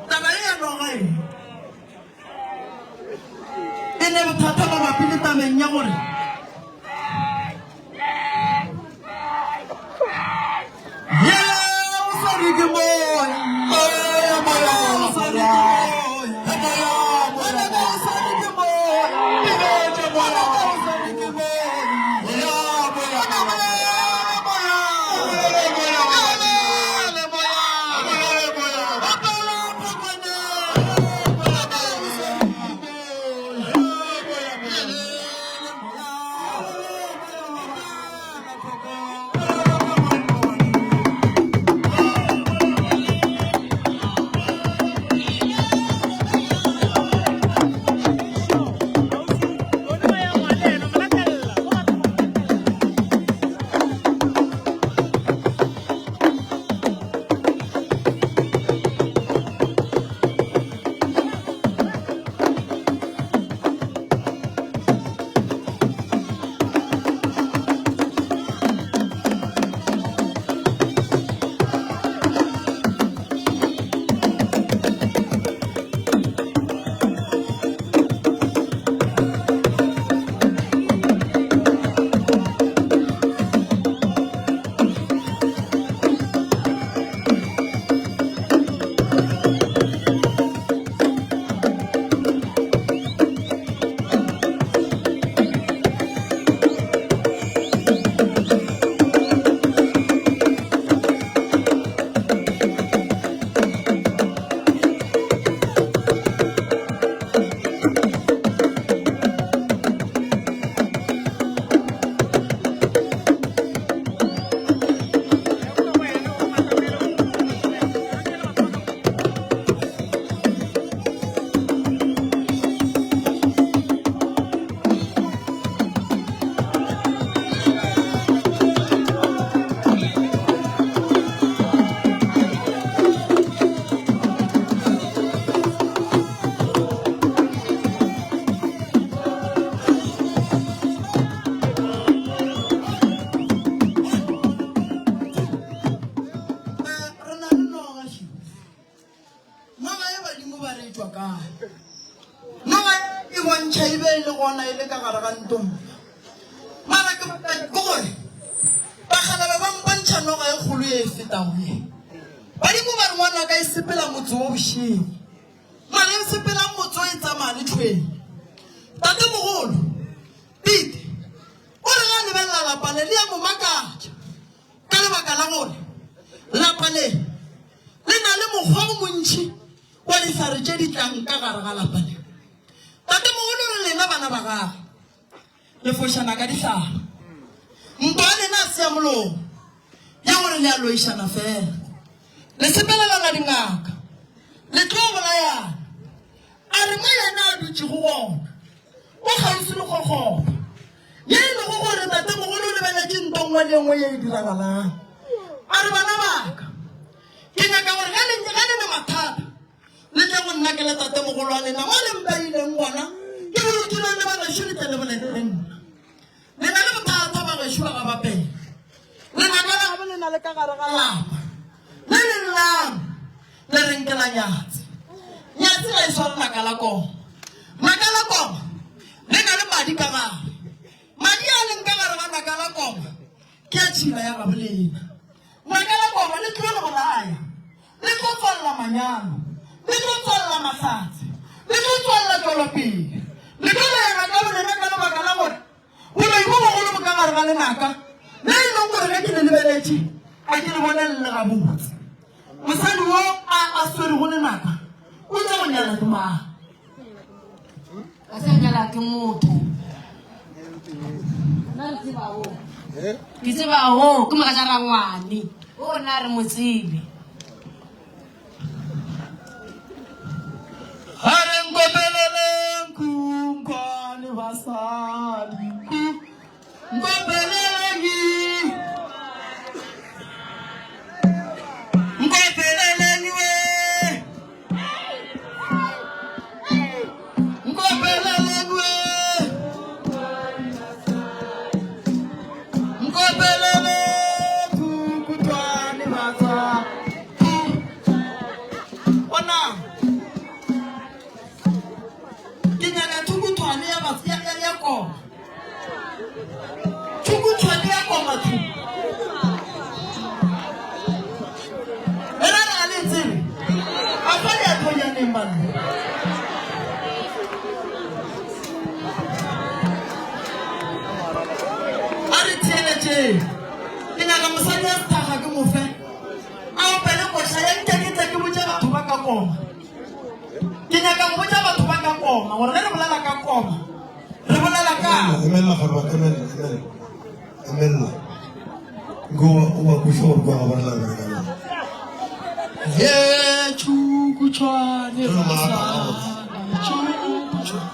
Taba ye ya noga e e ne bothata mabapi le tabeng ya gore ye o swarwe ke moya moya moya o swarwe ke moya moya moya o swarwe ke moya moya o swarwe ke moya moya moya le gona e le ka gare ga ntong. Mara ke ke gore bakgalabje ba mpontšha noga e kgolo ye e fetago ye. Badimo ba re ngwanaka e sepela motse wo bošego. Mara e sepela motse wo e tsamaya le tšhwene. Tatemogolo Pete o re ge a lebelela lapa le le a mo makatša ka lebaka la gore lapa le le na le mokgwa o montši wa dihlare tše di tlang ka gare ga lapa le. Tatemogolo o re lena bana ba gagwe Le fošana ka dihlare. Ntwa ya lena a se ya molomo, ya gore le a loišana fela. Le sepelelana dingaka, le tlo bolayana. A re mo yena a dutšego gona, o kgauswi le kgokgoba, ye e lego gore tatemogolo o lebeletše nto nngwe le nngwe ye e diragalang. A re, Bana ba ka, ke nyaka gore ge le, ge le ne mathata, Le tle go nna ke le tatemogolo wa lena, mo le mpeileng gona, ke bolokilweng le bagešo, le tle le bolele le nna. Le na le bothata bagešo ba ga Bapele. Lenaka la gabo le na le ka gare ga lapa. Le le llang le reng ke la Nyatsi. Nyatsi ga e sware naka la koma. Naka la koma le na le madi ka gare. Madi a leng ka gare ga naka la koma ke a tšhila ya gabo lena. Naka la koma le tlo le bolaya. Le tlo tswalela manyalo, le tlo tswalela mahlatse, le tlo tswalela tšwelopele. Le tlo laelwa ka bolena ka lebaka la gore boloi bo bogolo bo ka gare ga lenaka le e leng gore ge ke le lebeletše ga ke le bone le le gabotse. Mosadi wo a a swerego lenaka o tlo go nyala ke mang? Ka se nyala ke motho. Nna ke tseba wo. Ke tseba wo ke mogatša rangwane. O nna re mo tsebe. A re nkopeleleng khunkhwane basadi, nkopeleleng nkopeleleng we. Nkopeleleng we. Nkopelele thukuthwane basadi. Bona ke nyaka thukuthwane ya bas- ya- ya- ya koma. Thukuthwane ya koma thu. Lena le ga le e tsebe. A fa le ya thonyaneng banna. A re theeletšeng. Ke nyaka mosadi ya sethaga ke mo fe. A opele koša ya nke ke tle ke botše batho ba ka koma. Ke nyaka go botša batho ba ka koma gore ge re bolela ka koma re bolela ka Emelela kgareba, emelela, emelela, emelela. Nko o ba kweše gore kwa ga ba re la bereka na. He tšhukutšhwane Jalo malapa a gabotse. tšhukutšhwane.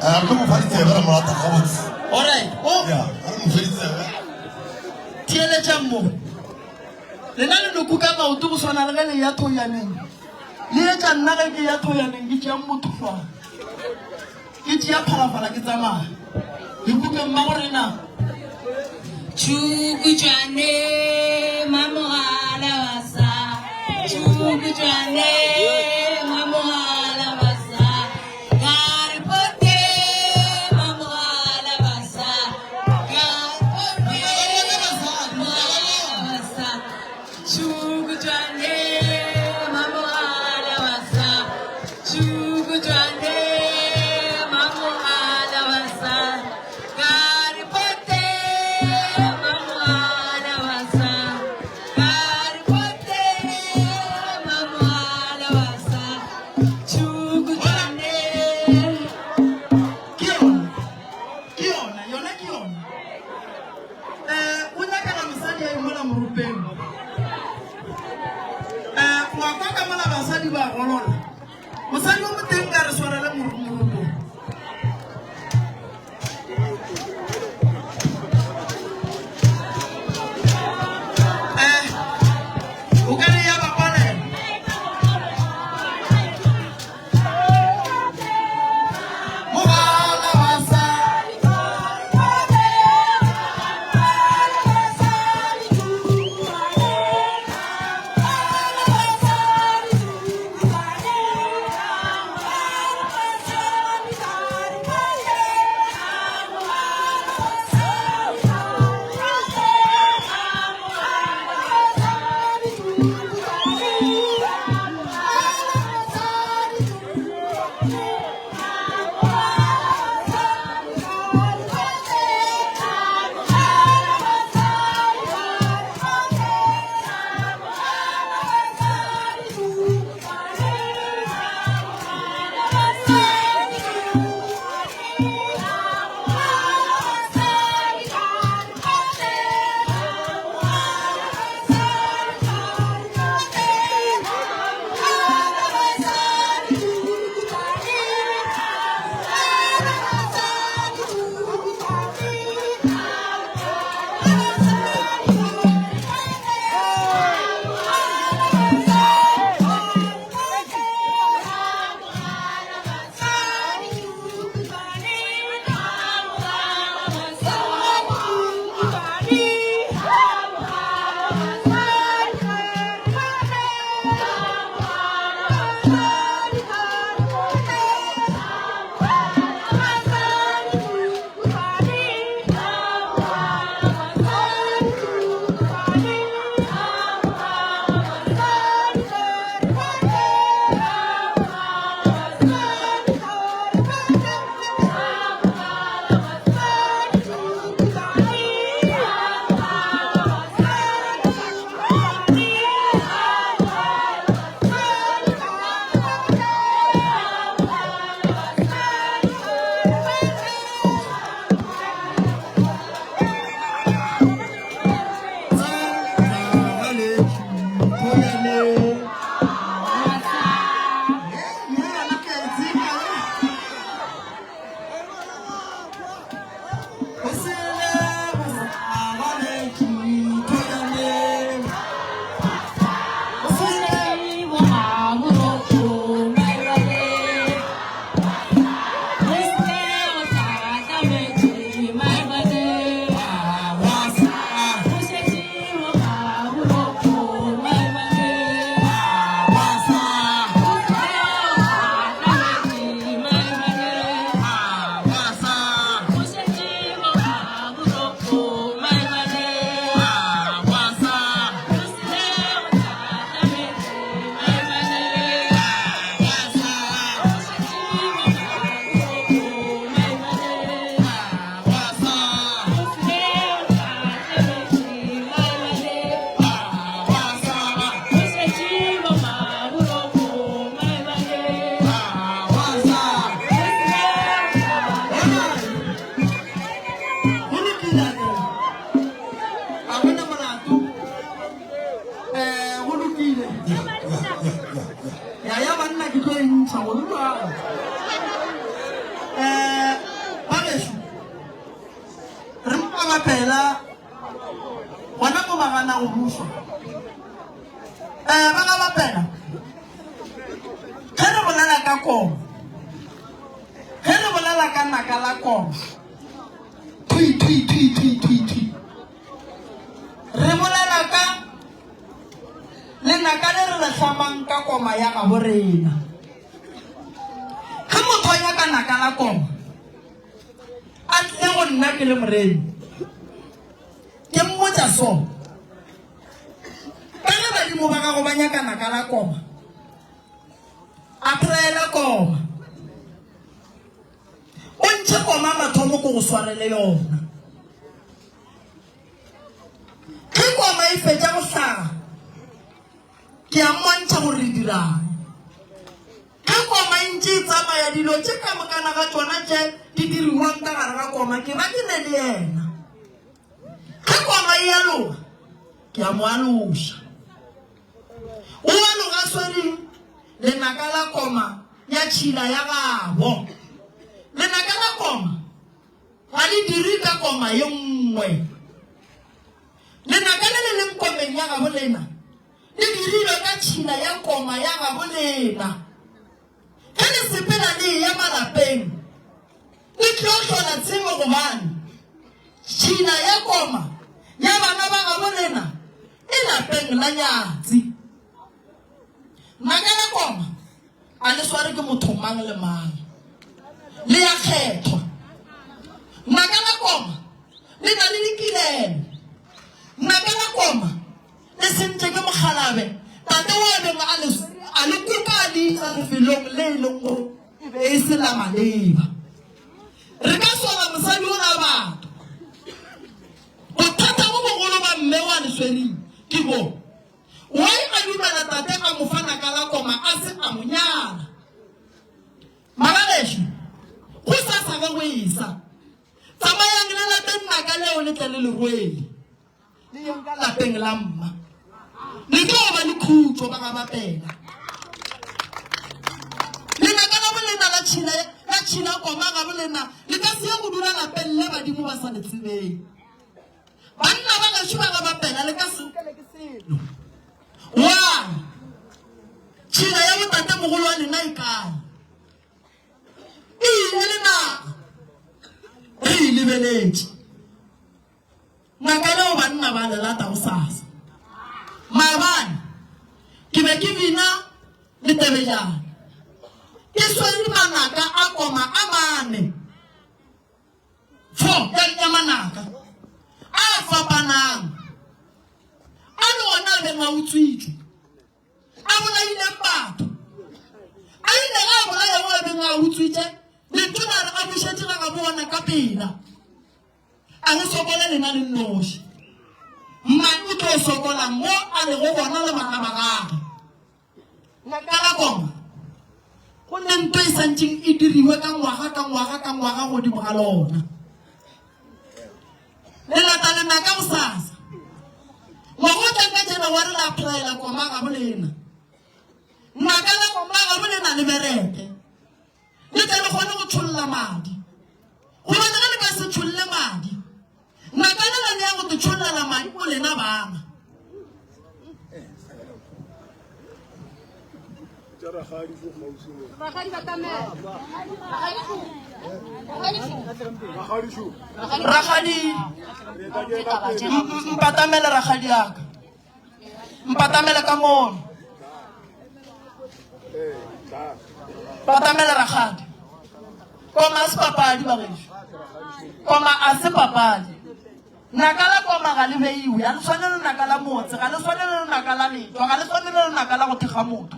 A re tlo mo fa ditsebe re mo rata gabotse. Alright, o Ya, a re mo fe ditsebe. theeletšang mo. Lena le no kuka maoto go swana le ge le eya thoyaneng. Le etša nna ge ke eya thoyaneng ke tšea mmothofana. Ke tšea phalafala ke tsamaya. Le kuke mmago rena. Tšhukutšwane mamogala wa sa Tšhukutšwane mamogala wa sa Ka re pote mamogala wa sa Ke yona. Ke yona, yona ke yona. Eh, o nyakela mosadi a mola moropeng. Eh, wa kwa ka mola basadi ba golola. Mosadi o moteng ka re swarele moruti. lešago le bjalo. Um bagešo, re mo bapela gona mo ba gana go bušwa. Um ba ga bapela ge re bolela ka koma, ge re bolela ka naka la koma, thwi thwi thwi thwi thwi thwi, re bolela ka Lenaka le re le hlamang ka koma ya gabo rena. Ge motho a nyaka naka la koma, a tle go nna ke le moremi. Ke mmotša so. Ka ge badimo ba gago ba nyaka naka la koma, applyela koma. O ntšhe koma mathomo ko go swarele yona. Ge koma e fetša go hlaga, ke a mmontšha gore re dirang. Ge koma e ntše e tsamaya, dilo tše ka mokana ga tšona tše di diriwang ka gare ga koma ke ba ke ne le yena. Ge koma e aloga, ke a mo aloša. O aloga a swereng lenaka la koma ya tšhila ya gabo. Lenaka la koma Ga le dire ka koma ye nngwe. Lenaka le le leng komeng ya gabo lena le dirilwe ka tšhila ya koma ya gabo lena. Ge le sepela le eya malapeng, le tlo hlola tshemo gobane tšhila ya koma ya bana ba gabo lena e lapeng la nyatsi. Naka la koma A le sware ke motho mang le mang. Le ya kgethwa. Naka la koma le na le dikilelo. Naka la koma le sentše ke mokgalabe tate wa beng a le a le kuka a le isa lefelong le e leng gore e be e se la maleba. Re ka sola mosadi o la batho. Bothata bo bogolo ba mme wa le swereng ke bo. Why a dumela tate a mo fa naka la koma a se a mo nyala? Mara gešo, go sasa ge go esa, tsamayang le lateng naka leo le tle le le rwele, le yeng ka lapeng la mma. Le tlo ba le khutšo ba ga bapela. Lenaka la bolena la tšhila la tšhila koma ga bolena le ka se ye go dula lapeng le badimo ba sa le tsebeng. Banna ba gešo ba ga bapela le ka se nkele ke selo. Why? Tšhila ya botatemogolo wa lena e kae? E ile le naga. Re e lebeletše. Naka leo banna ba le lata gosasa. Maabane ke be ke bina le Tebejana. Ke swere manaka a koma a mane. Fo ya ya manaka a fapanang a le ona a beng a utswitšwe, a bolaileng batho, a ile a bolaya o a beng a utswitše, letona a re a bušetše ga gabo ona ka pela. A le sokole lena le nnoši. Mma o tlo sokola mo a lego gona le bana ba gagwe. Naka la koma, go ne nto e santšeng e diriwe ka ngwaga ka ngwaga ka ngwaga godimo ga lona. Le lata lenaka bosasa. Ngwaga o tlang ka January la applyela koma gabo lena. Naka la koma gabo lena le bereke. Le tle le kgone go tšholla madi. Gobane ge le ka se tšholle madi, naka lela le ya go te tšhollela madi mo lena bana. Rakgadi, mpatamele rakgadi yaka. Mpatamele ka mono. Patamele rakgadi. Koma a se papadi bagešo. Koma a se papadi. Naka la koma ga le beiwe. Ga le swane le naka la motse, ga le swane le lenaka la letšwa, ga le swane le lenaka la go thekga motho.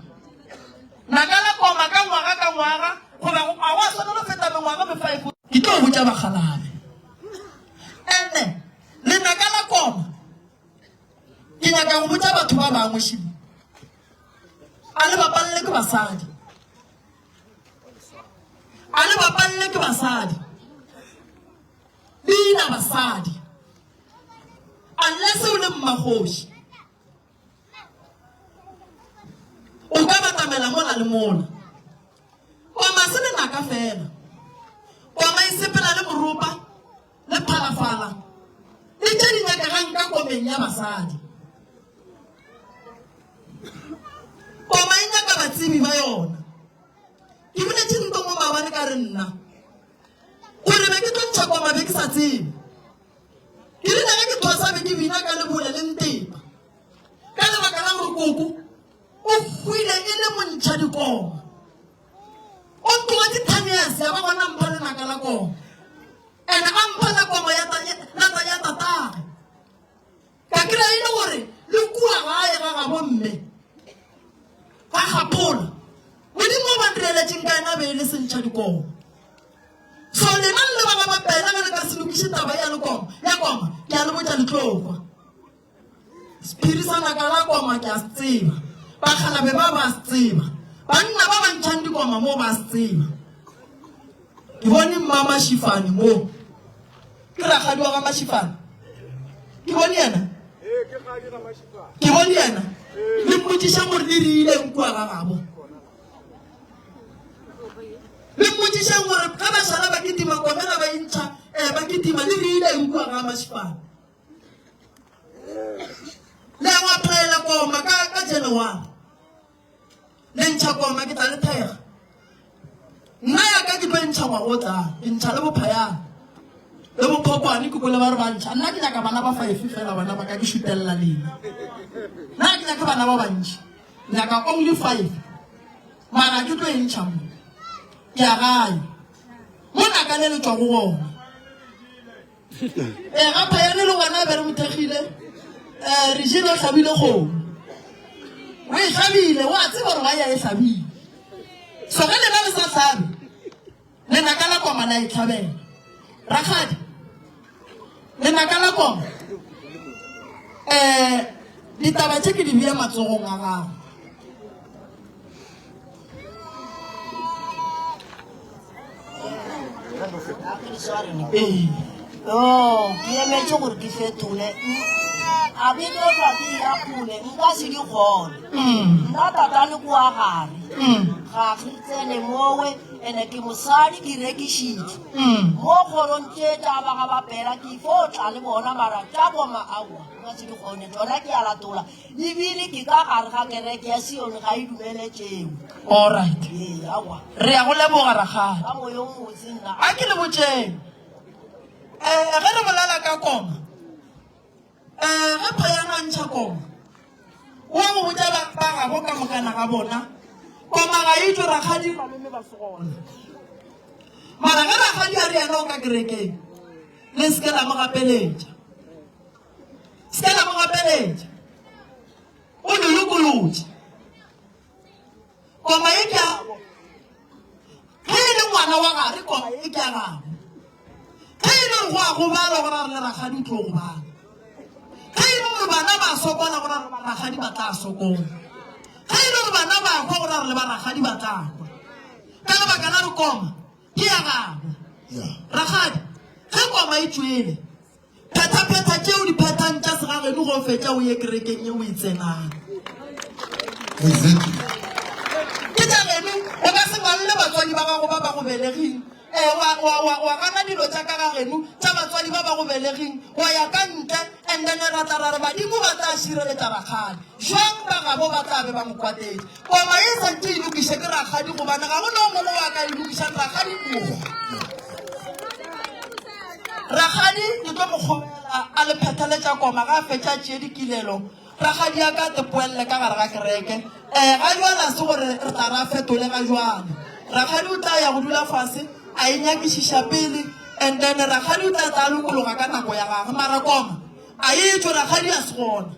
Naka la koma ka ngwaga ka ngwaga goba ga go a swanelo feta mengwaga me five. Ke tlo botša bakgalabje. Ene lenaka la koma Ke nyaka go botša batho ba bangwe šimo, a le bapalle ke basadi, a le bapalle ke basadi, bina basadi, unless o le mmakgoši o ka batamela mola le mola. ka fela. Koma e sepela le moropa le phalafala le tše di nyakegang ka komeng ya basadi. Koma e nyaka batsebi ba yona. Ke boletše nto mo maabane ka re nna gore be ke tlo ntšha koma be ke sa tsebe. Ke rile ge ke thwasa be ke bina ka lebole le ntepa ka lebaka la gore koko o hwile e le montšha dikoma. O ntlogetše ten years ya ba gona mpha lenaka la koma. Ene a mpha la koma ya ya ya tatage. Ka kry-a e le gore le kua gae ga gabo mme ga gapola Modimo o ba nreeletšeng ka ena be e le sentšha dikoma. So lena le ba ga Bapela ge le ka se lokiše taba ya lekoma ya koma ke a le botša le tlo kwa. Sephiri sa naka la koma ke a se tseba. Bakgalabe ba ba se tseba. Banna ba ba ntšhang dikoma mo ba se tseba. Ke bone mma Mashifane mo. Ke rakgadi wa ga Mashifane. Ke bone yena. Ke bone yena. Le mmotšiša gore le rileng kua ga gabo. Le mmotšišeng gore ge ba šala ba kitima komela ba intšha eh, ba kitima le rileng kua ga Mashifane. Le ya go applyela koma ka ka January. Le ntšha koma ke tla le thega. Nna ya ka ke tlo e ntšha ngwaga o tlang. Ke ntšha le bophayana. Le bophokwane ke kwele ba re ba ntšha. Nna ke nyaka bana ba five fela bana ba ka ke šutelela lena. Nna ke nyake bana ba bantši. Nyaka only five. Mara ke tlo e ntšha mo. Ke ya gae. Mo naka le le tšwa go gona. Ee, ga Phayane le gona be re mo thekgile. Um Regine o hlabile kgomo. O e hlabile, o a tseba gore wa ya e hlabile. So ge lena le sa hlabe, lenaka la koma la e hlabela. Rakgadi, lenaka la koma. Um ditaba tše ke di bea matsogong a gago. Ee. Yo, ke emetše gore ke fetole. A ke tlo hlwa ke ya kgole, nka se di kgone. Nna tatane kwa gare. Ga re tsene mowe, ene ke mosadi ke rekišitše. Mo kgorong tše tša ba ga bapela ke fo tla le bona mara tša koma aowa nka se di kgone. Tšona ke a latola. Ebile ke ka gare ga kereke ya Sione ga e dumele tšeo. All right. Ee, aowa. Re ya go leboga rakgadi. Ka moya o mobotse nna. A ke le botšeng. Eh, ge re bolela ka koma, eh, ge Phayana a ntšha koma, o a go botša ba, ba gabo ka mokana ga bona, koma ga e tšwe rakgadi malome ba se gona. Mara ge rakgadi a re yena o ka kerekeng, le se ke la mo gapeletša. Se ka la mo gapeletša. O le lokolotše. Koma ye ke ya ge e le ngwana wa gare koma ye ke ya gabo. Ge e le gore go a gobala go ra gore le rakgadi o tlo gobala. Ge e le gore bana ba sokola go ra gore rakgadi ba tla sokola. Ge e le gore bana ba kwa go ra gore le ba rakgadi ba tla kwa. Ka lebaka la gore koma ke ya gabo. Rakgadi ge koma e tšwele Phetha-phetha tše o di phethang tša segageno ge o fetša o ye kerekeng ye o e tsenang. Exactly. Ke tša geno, o ka se ngwalle batswadi ba gago ba ba go beleging. Eh, wa, wa, wa, wa gana dilo tša ka ga geno tša batswadi ba ba go beleging, wa ya ka ntle, and then ra tla ra re badimo ba tla šireletša rakgadi. Jwang ba gabo ba tla be ba mo kwatetše. Koma ye e santše e lokiše ke rakgadi gobane ga go na o mongwe wa ka e lokišang rakgadi o. Rakgadi ke tlo mo kgopela a le phethele tša koma ga a fetša a tšee dikilelo. Rakgadi a ka a te poelle ka gare ga kereke. Ee, ga jwale a se gore re tla re a fetole ga jwale. Rakgadi o tla ya go dula fase a e nyakišiša pele and then rakgadi o tla tla a lokologa ka nako ya gagwe. Mara koma a e tšwe rakgadi a se gona.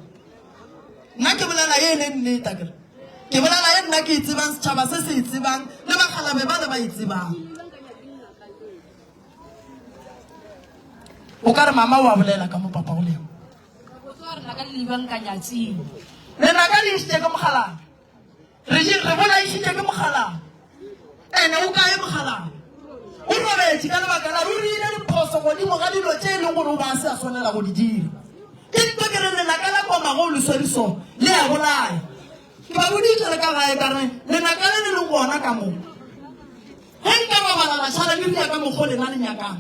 Nna ke bolela ye e leng nnete akere. Ke bolela ye nna ke e tsebang, setšhaba se se e tsebang le bakgalabe bale ba e tsebang. O ka re mama o a bolela ka mo papa go leo. Lenaka le išitše ke mogalana. Re re bolaišitše ke mogalana. Ene o kae mogalana? O robetše ka lebaka la o rile diphoso godimo ga dilo tše e leng gore o ba se a swanela go di dira. Ke nto ke re lenaka la koma go le swere so le a bolaya. Ke ba boditše le ka gae ka re lenaka le le leng gona ka mo. Ge nka ba šala le ria ka mokgo lena le nyakang.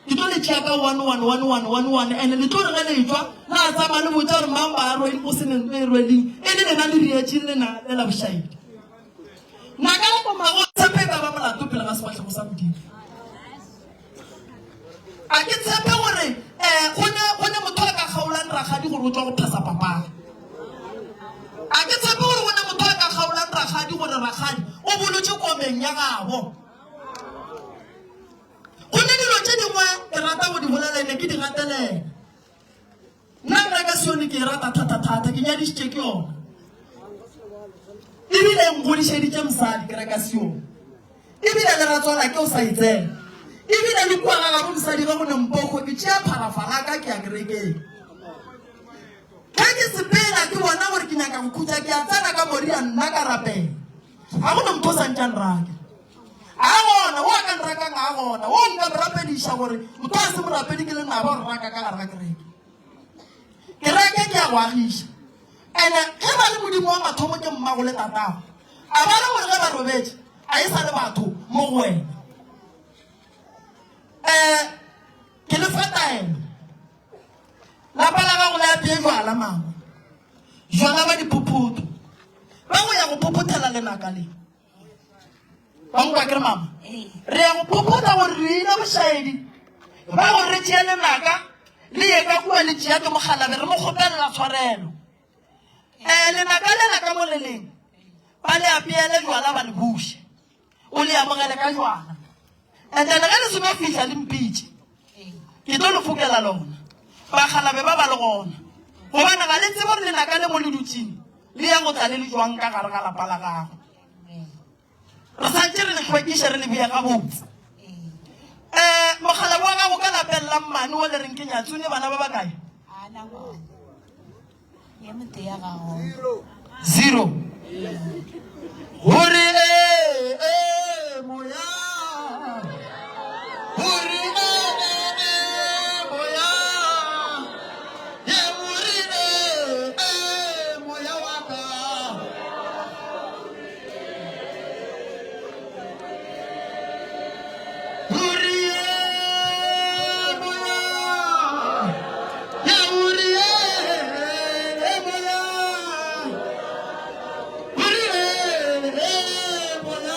Ke tlo le tšea ka one one one one one one and le tlo re ge le etšwa la tsamaya le botša gore mang ba rwele o se ne ntlo e rweleng e le lena le rietše lena le la bošaedi. Naka la bomago tshepe e ka ba molato pele ga sefahlego sa Modimo. A ke tshepe gore um go ne go ne motho a ka kgaolang rakgadi gore o tšwa go phasa papala. A ke tshepe gore go ne motho a ka kgaolang rakgadi gore rakgadi o bolotše komeng ya gabo. Go ne dilo tše dingwe ke rata go di bolela ene ke di gatelela. Nna nna ka Sione ke e rata thata-thata, ke nyadišitše ke yona. Ebile e nkgodišeditše mosadi, ke reka Sione. Ebile le ratswala ke o sa e tsena. Ebile le kua ga gabo mosadi ge go ne mpokgo, ke tšea pharafala ka ke ya kerekeng. Ge ke sepela ke bona gore ke nyaka go khutša, ke a tsena ka moria nna ka rapela. Ga go ne motho o sa ntša nrake. A gona wo a ka nrakang, a gona wo nka mo rapediša gore motho a se morapedi ke lenaba o raka ka gare ga kereke. Kereke ke ya go agiša. Ene ge ba le modimo wa mathomo ke mmago le tatago. A ba le gore ge ba robetše a e sa le batho mo go wena. Um ke le fa taelo. Lapa la gago le apee jwala mama. Jwala ba diphophotho. Ba go ya go phophothela lenaka le. Ba nkwa ke re mama. Re ya go phophotha gore re ile bošaedi. Ba go re tšea lenaka le ye ka kua le tšea ke mogalabe re mo kgopelela tshwarelo. Um lenaka lela ka mo le leng ba le apeele jwala ba le buše. O le amogele ka jwala. And then ge le seno fihla le mpitše. Ke tlo le fokela lona. Bakgalabe ba ba le gona. Gobane ga le tsebe gore lenaka le mo le dutšeng le ya go tla le le jwang ka gare ga lapa la gago. Re santše re le hlwekiše re le bee gabotse. Um mogalabe wa gago ka lapeng la mmane wo le reng ke Nyatsune bana ba bakae? Zero. Gore ee ee moya. Gore ee ee moya. Ye gore ee ee moya wa ka. Gore ee moya. Ye gore ee moya. Gore ee moya.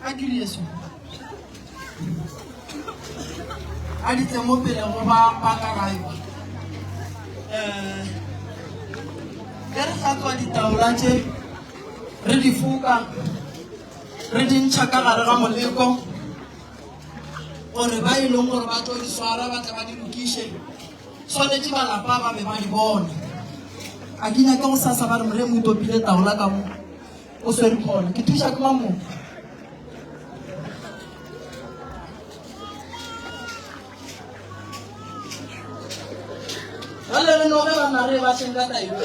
A ke rile so. A di tle mo pele go ba ba ka gae. Um ge re hlatswa ditaola tše re di foka re di ntšha ka gare ga moleko gore ba e leng gore ba tlo di swara ba tle ba di lokiše swanetše ba lapa ba be ba di bona. A ke nyake go sasa ba re moremi o topile taola ka mo o swere phone. Ke thuša ke mang mo? Jale re noge banna re ba šeng ka taelo.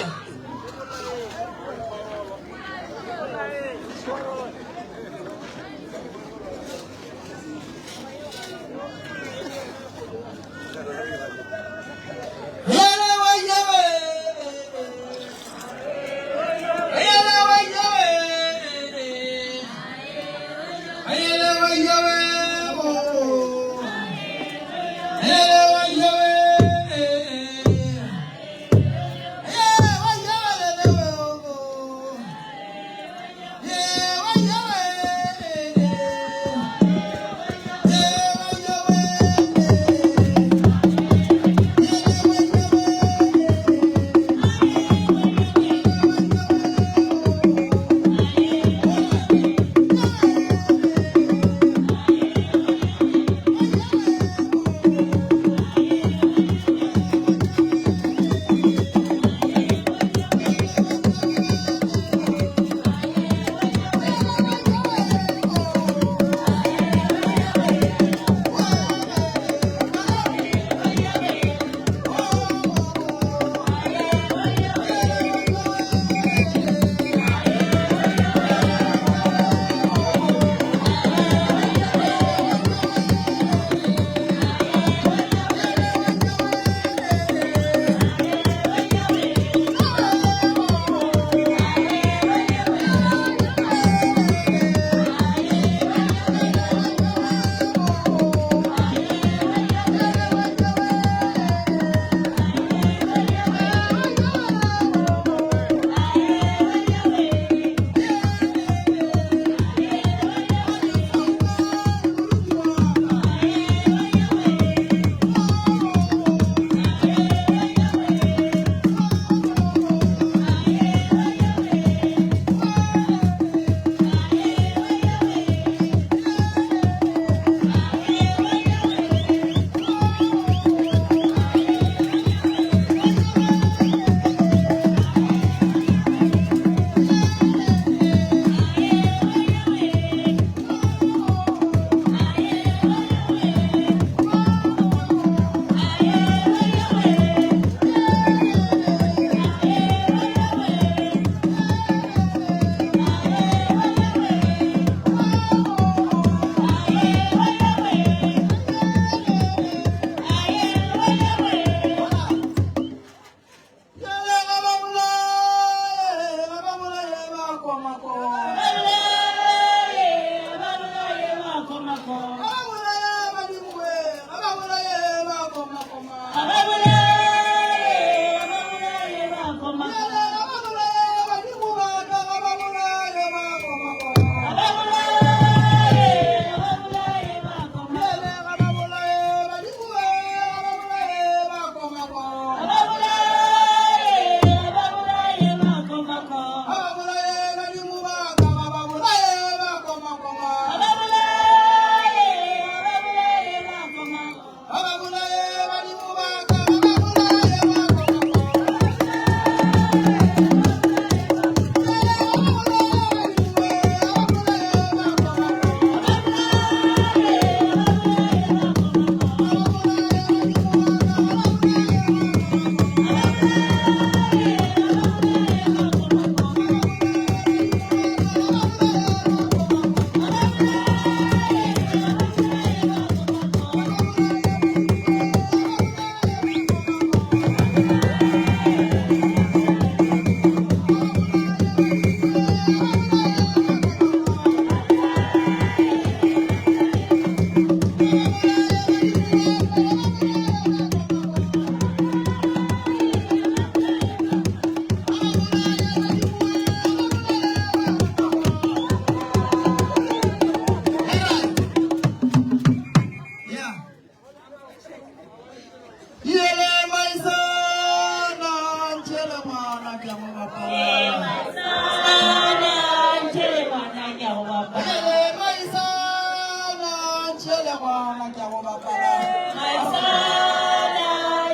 ngwana ke a go bapala. Yele maisana tšhele ngwana ke a go bapala. Maisana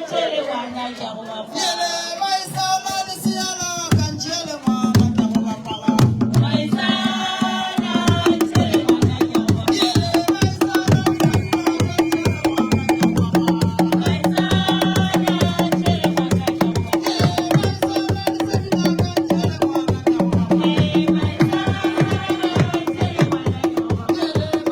tšhele ngwana ke a go bapala. Yele maisana lesiana ka ntšhele ngwana ke a go bapala. Maisana tšhele ngwana ke a go bapala. Yele maisana Maisana tšhele ngwana ke a go bapala. Yele maisana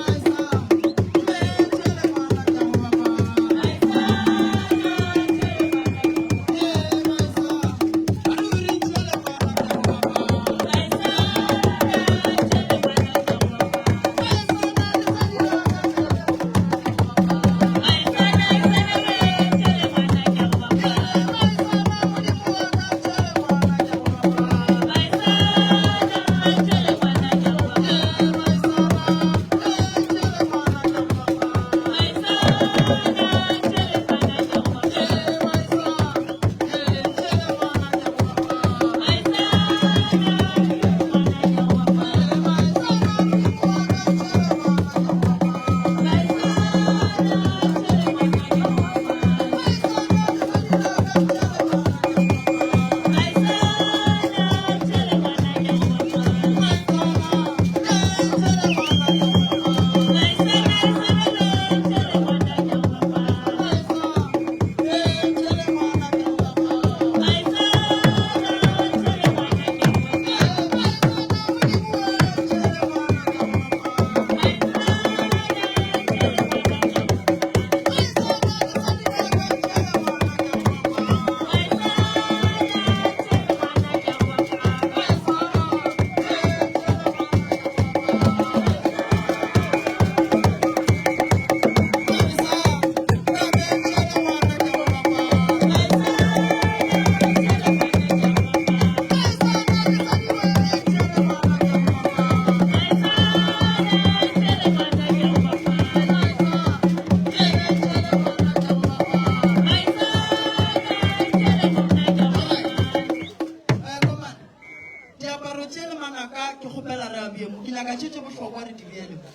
Diaparo tše le manaka ke kgopela re a bee mo. Ke nyaka tše tše bohlokwa re di beele mo.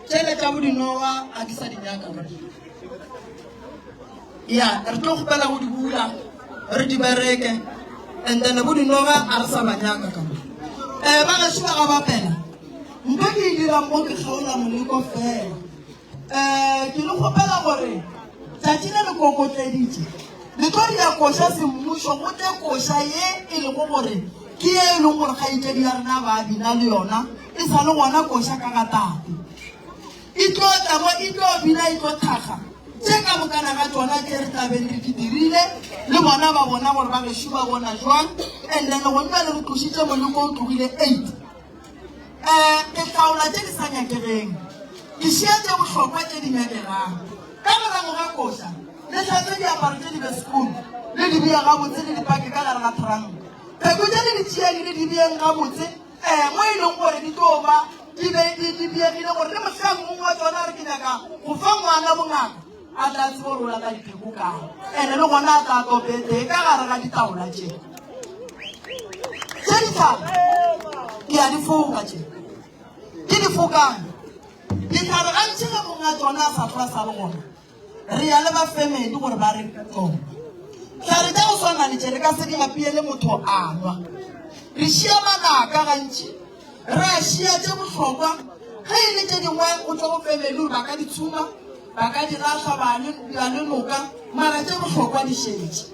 Tšele tša bo dinoga a ke sa di nyaka mo. Ya, re tlo kgopela go di bula, re di bereke, and then bo dinoga a re sa ba nyaka ka mo. Ba gešo ba ga bapela, ntho ke e dirang mo ke kgaola moleko fela. Ke le kgopela gore tšatši le le kokotleditše, le tlo dira koša semmušo, go tle koša ye e lego gore ke ye e leng gore kgaetšedi ya rena ba bina le yona, e sa le gona koša ka ga tate. E tlo tla mo, e tlo bina, e tlo thakga. Tše ka mokana ga tšona tše re tla beng re di dirile, le bona ba bona gore ba gešo ba bona jwang, and then gone bjale re tlošitše moleko o tlogile 8. Ke hlaola tše di sa nyakegeng, ke šia tše bohlokwa tše di nyakegang. Ka morago ga koša, le hlatswe diaparo tše di be sekolo, le di bee gabotse le di pake ka gare ga tranka. Pheko tše le di tšeeng le di beeng gabotse mo e leng gore di tlo ba di be di beegile gore le mohlang mong wa tšona a re ke nyaka go fa ngwana bongaka a tla tsebe gore o lata dipheko kae, ene le gona a tla tope tee ka gare ga ditaola tše. Tše dihlare ke a di foka, tše ke di fokang dihlare gantši ge monga tšona a sa hlwa sa le gona, re ya le ba family gore ba re tsona. Hlare tša go swana le tše re ka se di apiele motho a nwa. Re šia manaka gantši, re a šia tše bohlokwa, ge e le tše dingwe go tšwa go family gore ba ka di tshuma, ba ka di lahla ba le noka, mara tše bohlokwa di šetše.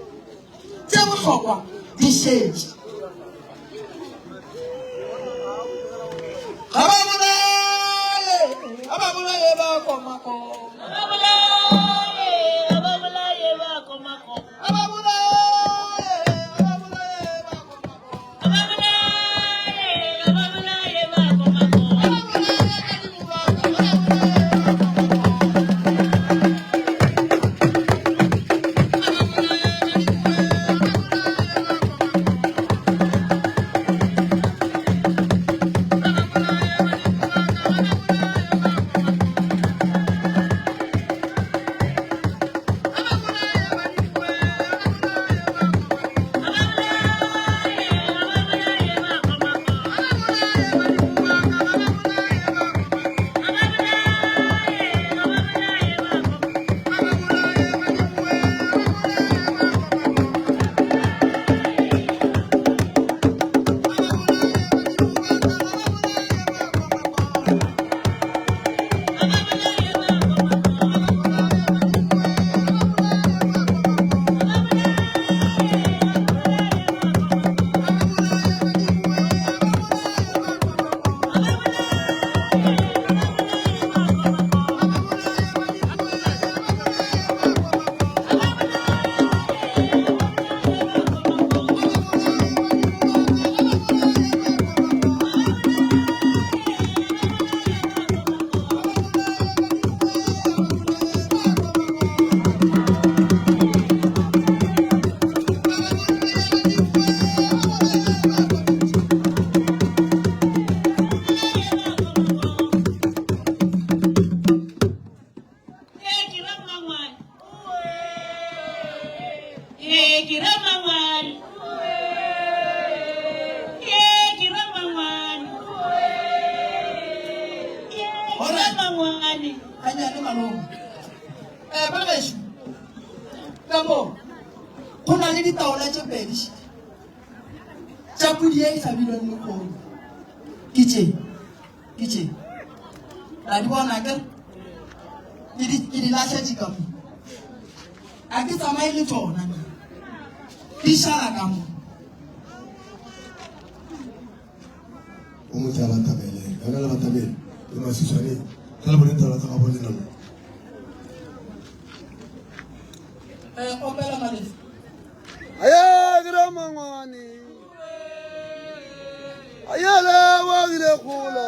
Tše bohlokwa di šetše. Ga ba bolaye, ga ba bolaye ba komakoma. Ga ba bolaye, ga ba bolaye ba komakoma. Ga ba bolaye, ga ba bolaye ba komakoma. Ga ba bolaye, ga ba bolaye ba komakoma. Ga ba bolaye ka dibobaka, ga ba bolaye ba komakoma. Ga ba bolaye ka dikoe, ga ba bolaye ba komakoma. Alright. Ganyane malome. Eh, ba gešo, ka mo go na le ditaola tše pedi tša pudi ye e hlabilweng lehono. Ke tše, ke tše. La di bona akere? Ke di, ke di lahletše ka mo. A ke tsamaye le tšona nna. Di šala ka mo. O motse a batamele, yona le batamele, le masiswane, ka le bone taba tsa gabo lena mo. Eh, opela Malefi. Aye, ke ra mangwane. Aye, le wa gile gola.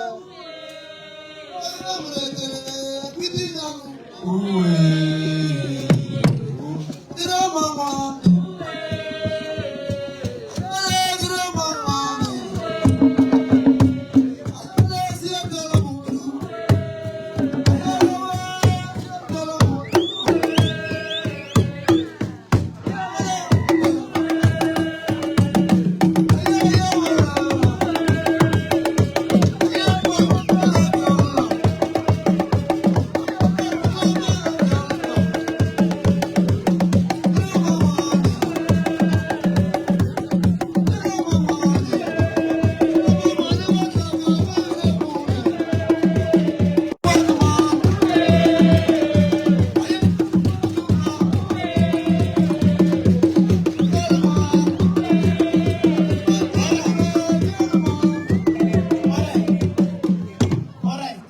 Alright.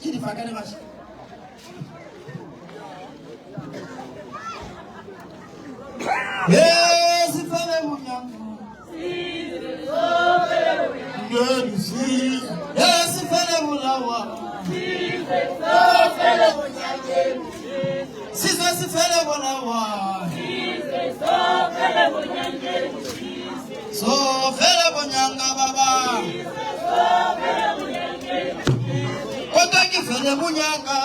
Ke di fa ka lebasha. Yes, fele bonyango. Yes, fele bolawa. Sizwe sifele bolawa. So fele bonyanga baba. Kodwa ngifele bonyanga.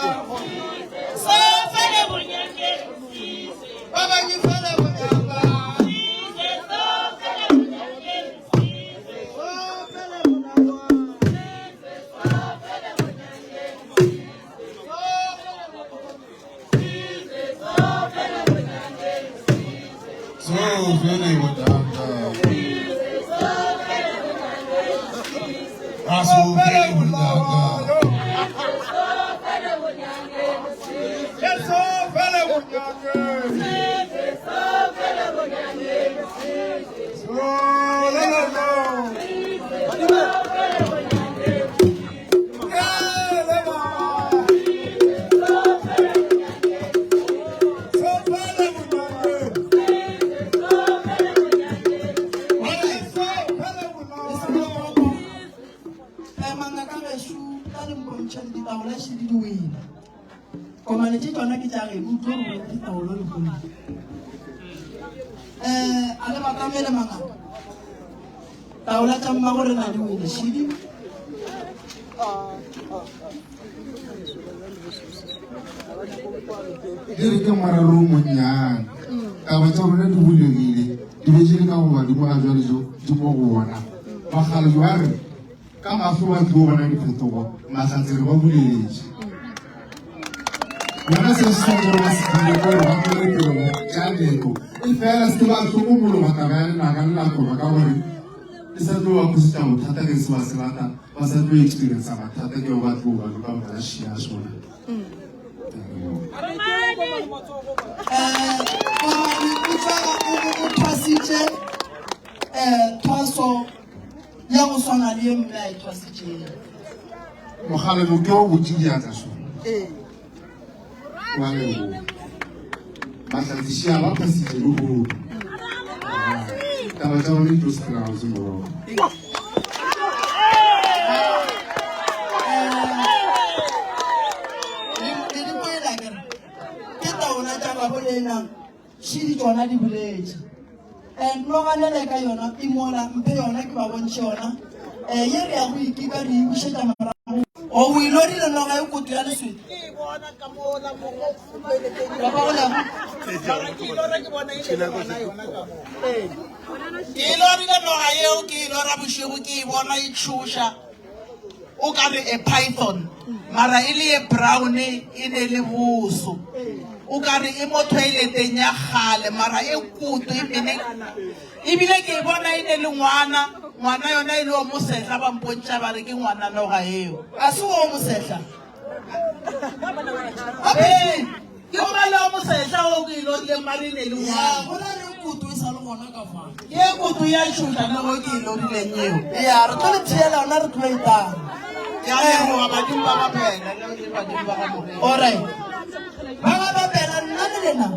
So fele bonyanga. Baba ngifele bonyanga. So fele bolawa. So fele bonyanga. Aso fele bonyanga. Mangaka gešo ka le mpontšheng ditaola šedi di wele. Komane tše tšona ke tša geno o tlo re ditaolo lehono. Eh, a le batamele mangaka. Taola tša mmago rena di wele šedi. Di re ke morero o monnyane. Taba tša rona di bulegile, di be di le ka go badimo ga jwale jo di mo go bona. Bakgalajwe ba re ka mahlo ba tlo bona diphetogo, mahlatse re ba buleletše. Bona se se swanetše gore ba se dire ke gore ba tswele pele go tšea leeto, e fela se ke ba hlokomologa taba ya lenaka le la tloga ka gore e sa tlo ba kgosetša bothata ge se ba se rata ba sa tlo experience mathata ke ba tlo ba ka ba šia sona. Komane o tla o thwasitše um thwaso ya go swana le ye mme a e thwasitšego. Mokgalemo ke o botše diatla so. Wa leboga. Mahlatse ba phasitše le go. Taba tša bone di tlo sepela gabotse morogo. Le di kwele akere? Ke taola tša gabo lena šidi tšona di boletše. Um noganele ka yona imola mphe yona ke ba bontšhe yona. Um ye re ya go ikika re e bušetša morago. O o e lorile noga e koto ya leswele. Papa go lego. Ke e lorile noga yeo ke e lora bošego ke e bona e tšhoša. O ka re a python mara e le ye brown e ne le boso. O ka re e mo toileteng ya kgale mara e kutu e mene. Ebile ke e bona e ne le ngwana, ngwana yona e le o mosehla ba mpontša ba re ke ngwana noga eo. A se o mosehla? Ee, ke mmala o mosehla o ke e lorileng mara e ne le ngwana. Go na le kutu e sa le gona ka fa. Ke e kutu ya tšhoša le go ke e lorileng eo. Ya, re tlo le tšeela yona re tlo e tang. Ke a leboga badimo ba Bapela le badimo ba ga Morena. Alright. Ba ga Bapela nna le lena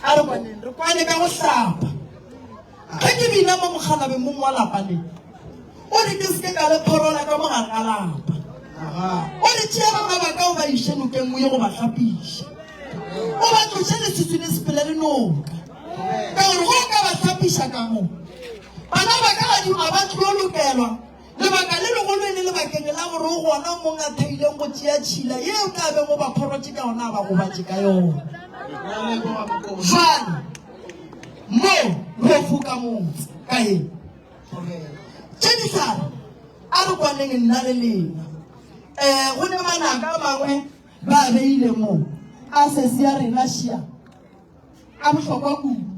a re kwaneng re kwane ka go hlapa. Ge ke bina mo mokgalabeng mong wa lapa le o re ke seke ka le phorola ka mogare ga lapa. O re tšea bana ba ka o ba iše nokeng o ye go ba hlapiša. O ba tloše leswiswi le sepele le noka. Ka gore go ka ba hlapiša ka mo bana ba ka ga ba tlo lokelwa. Lebaka le legolo e le lebakeng la gore o gona mong a theileng go tšea tšhila ye o tla beng o ba phorotše ka yona a ba gobatše ka yona. Jwale mo re foka motse ka eng? Tše dihlare a re kwaneng nna le lena. Um go ne manaka a mangwe ba a beile mo a sesi ya rena šia a bohlokwa kudu.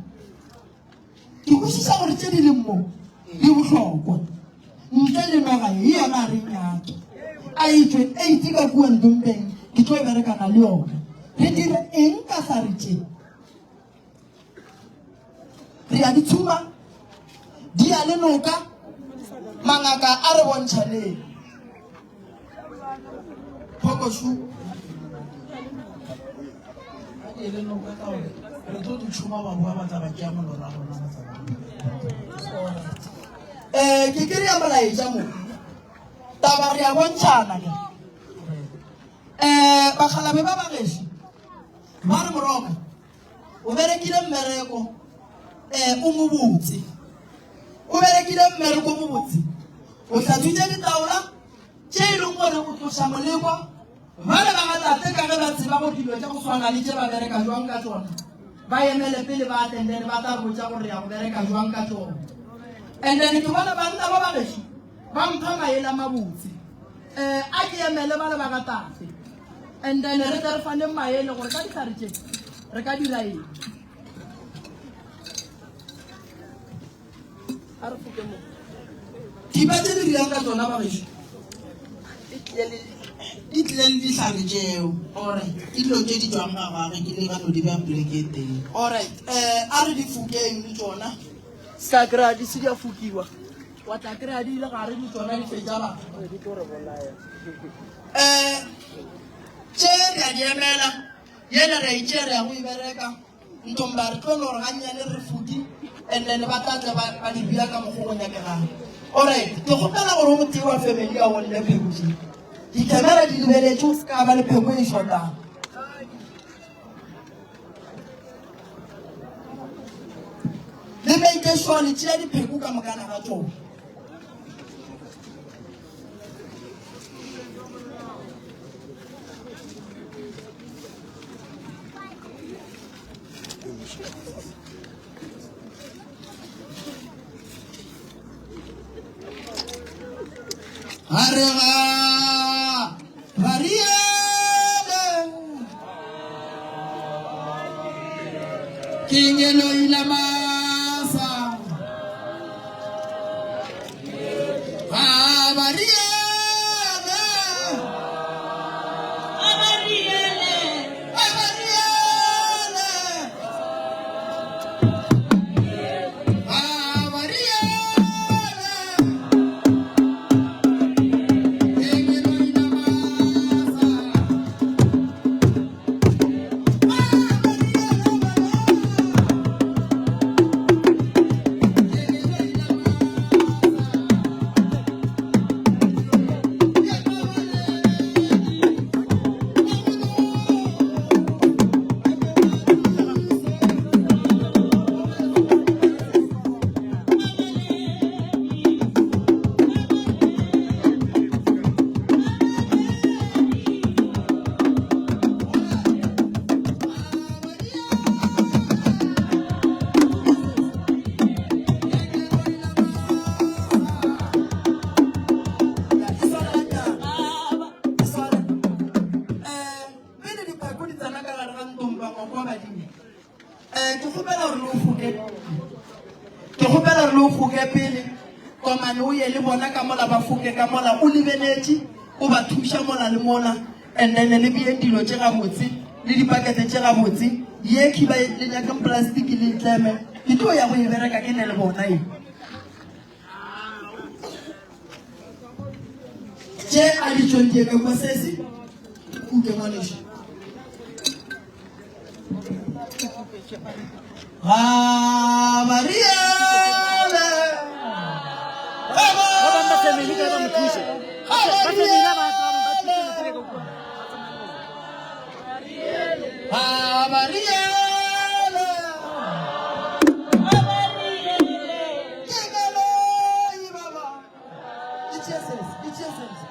Ke kwešiša gore tše di leng mo di bohlokwa. Ntle le noga ye yona a re e nyake. A e tšwe eight ka kua Ndombeng ke tlo berekana le yona. Re dire eng ka hlare tše? Re a di tshuma, di ya le noka, mangaka a re bontšha le. Phokošu e le noka ka gore re tlo di tšhuma ba boa ba tla ba tšea molora rona ba tla Ke kry-a molaetša mo taba re a bontšhana ke bakgalabe ba bagešo ba re moroka o berekile mmereko o mobotse o berekile mmereko mobotse o hlatswitše ditaola tše e leng gore o tloša molekwa bale ba ga tate ka ge ba tseba gore dilo tša go swana le tše ba bereka jwang ka tsona ba emele pele ba tle and then ba tla botša gore ya go bereka jwang ka tsona and then ke bona banna ba bagešo ba mpha maele a mabotse a ke emele bale ba ga tate and then re tle re fane maele gore ka dihlare tše re ka dira eng. A re foke mo. Thipa tše di dirang ka tsona bagešo di tlile le dihlare tšeo. Alright. Ke dilo tše di tšwang ga gage ke le ka no di bea poleke e tee. Alright. A re di fokeng le tšona. Se ka kry-a di se di a fokiwa. Wa tla kry-a di ile gare le tšona di fetša batho. Tše re a di emela, yela re a itšea re ya go e bereka. Ntomba re tlo no gore gannyane re futi and then ba tla tla ba di bea ka mokgo go nyakegang. Alright, ke kgopela gore o motee wa family a olle pheko tše. Dikhamera di lebeletše o se ka ba le pheko e shotang. Le make sure le tšea dipheko ka mokana ga tšona. Gare ga Bariele ke ngeloi la masa ga Bariele tšwele pele. Komane o ye le bona ka mola ba foke ka mola o lebeletše, o ba thuša mola le mola, and then le beeng dilo tše gabotse le dipakete tše gabotse. Ye khiba le nyakeng plastiki le e tleme, ke tlo ya go e bereka ke ne le bona ye. Tše a di tšweng di ye ka kua sesi, kuke ngwanešu. Gabariele. Ba bang ba family kae ba mo thuse. Ba family ba ba ba thuse le tsebe ka kua. Gabariele. Ke koloi baba. Itšee sesi, itšee sesi.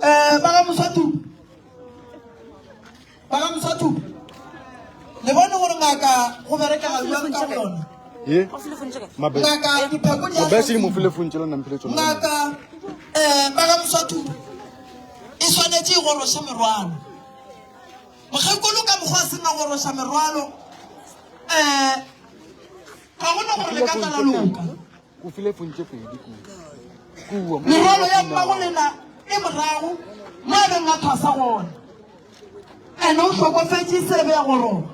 Eh, ba ga Moswatupa. Ba ga Moswatupa. Le bone gore ngaka go berekega bjang ka go yona. Ye? Mabe. Ngaka dipheko di a Mabese di mo hlatsuwa. file phone tšela nna mphile tšona. Ngaka eh ba ga Moswatupa e swanetše e goroše merwalo. Mokgekolo ka mokgwa a seng a goroša merwalo eh ga gona gore le ka tla la loka. Ko file phone tše pedi kua. Kua. mo- Merwalo ya mmago lena e morago mo a beng a thwasa gona. Ene o hlokofetše se be a goroga.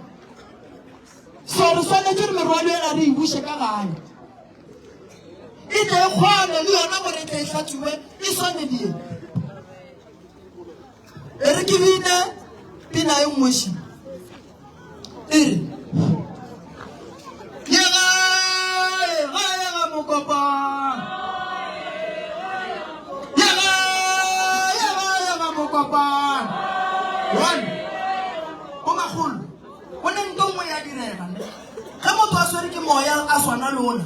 So re swanetše gore merwalo ela re e buše ka gae. E tle e kgone le yona gore e tle e hlatsuwe e swane le ye. E re ke bine pina e nngwe še. E re Ye gae, gae ga Mokopane. Ye gae, gae ga Mokopane. One, bomakgolo, go ne nto nngwe ya direga ne. Ge motho a swere ke moya a swana le ona,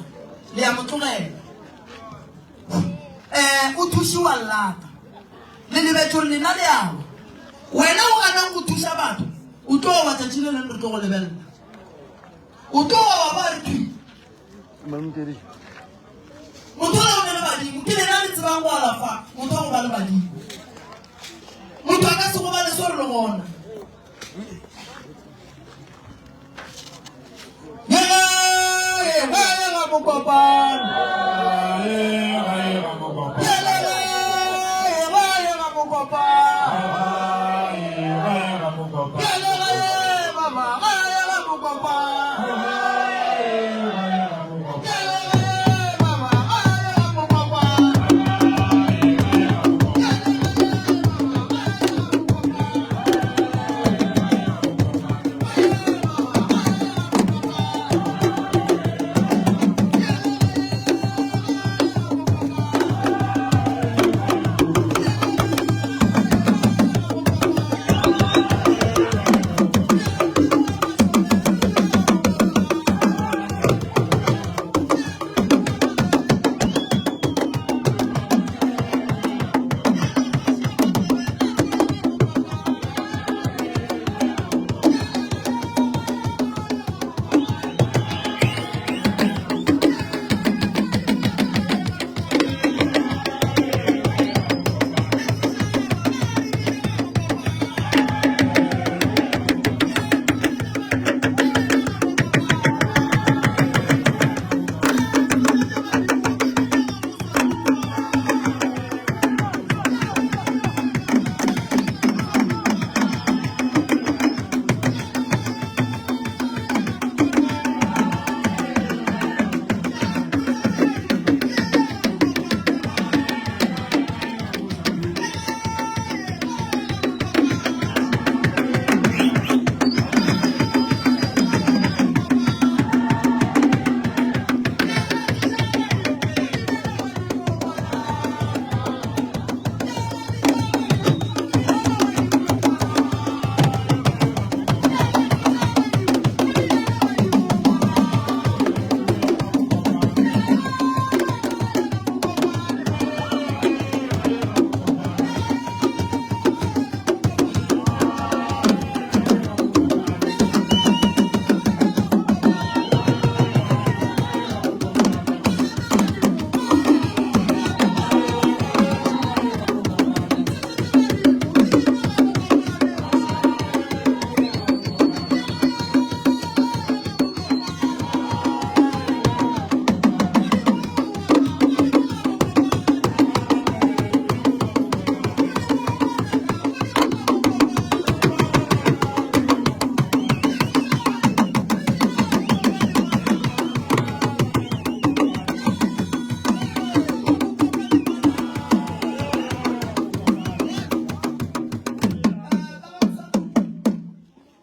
le ya mo tlogela. Eh, o thušiwa llata. Le lebetše gore lena le a wa. Wena o ganang go thuša batho, o tlo wa tšatši le leng re tlo go lebelela. O tlo wa wa ba re thwi. Mamkedi. Motho ola o ne le badimo, ke lena le tsebang go alafa motho wa go ba le badimo. Motho a ka se gobale so re le gona. Ye gae, gae ga Mokopane. Ye le gae, gae ga Mokopane. Ye le gae, mama, gae ga Mokopane. Ye le gae, mama, gae ga Mokopane. Ye le gae, mama, gae ga Mokopane.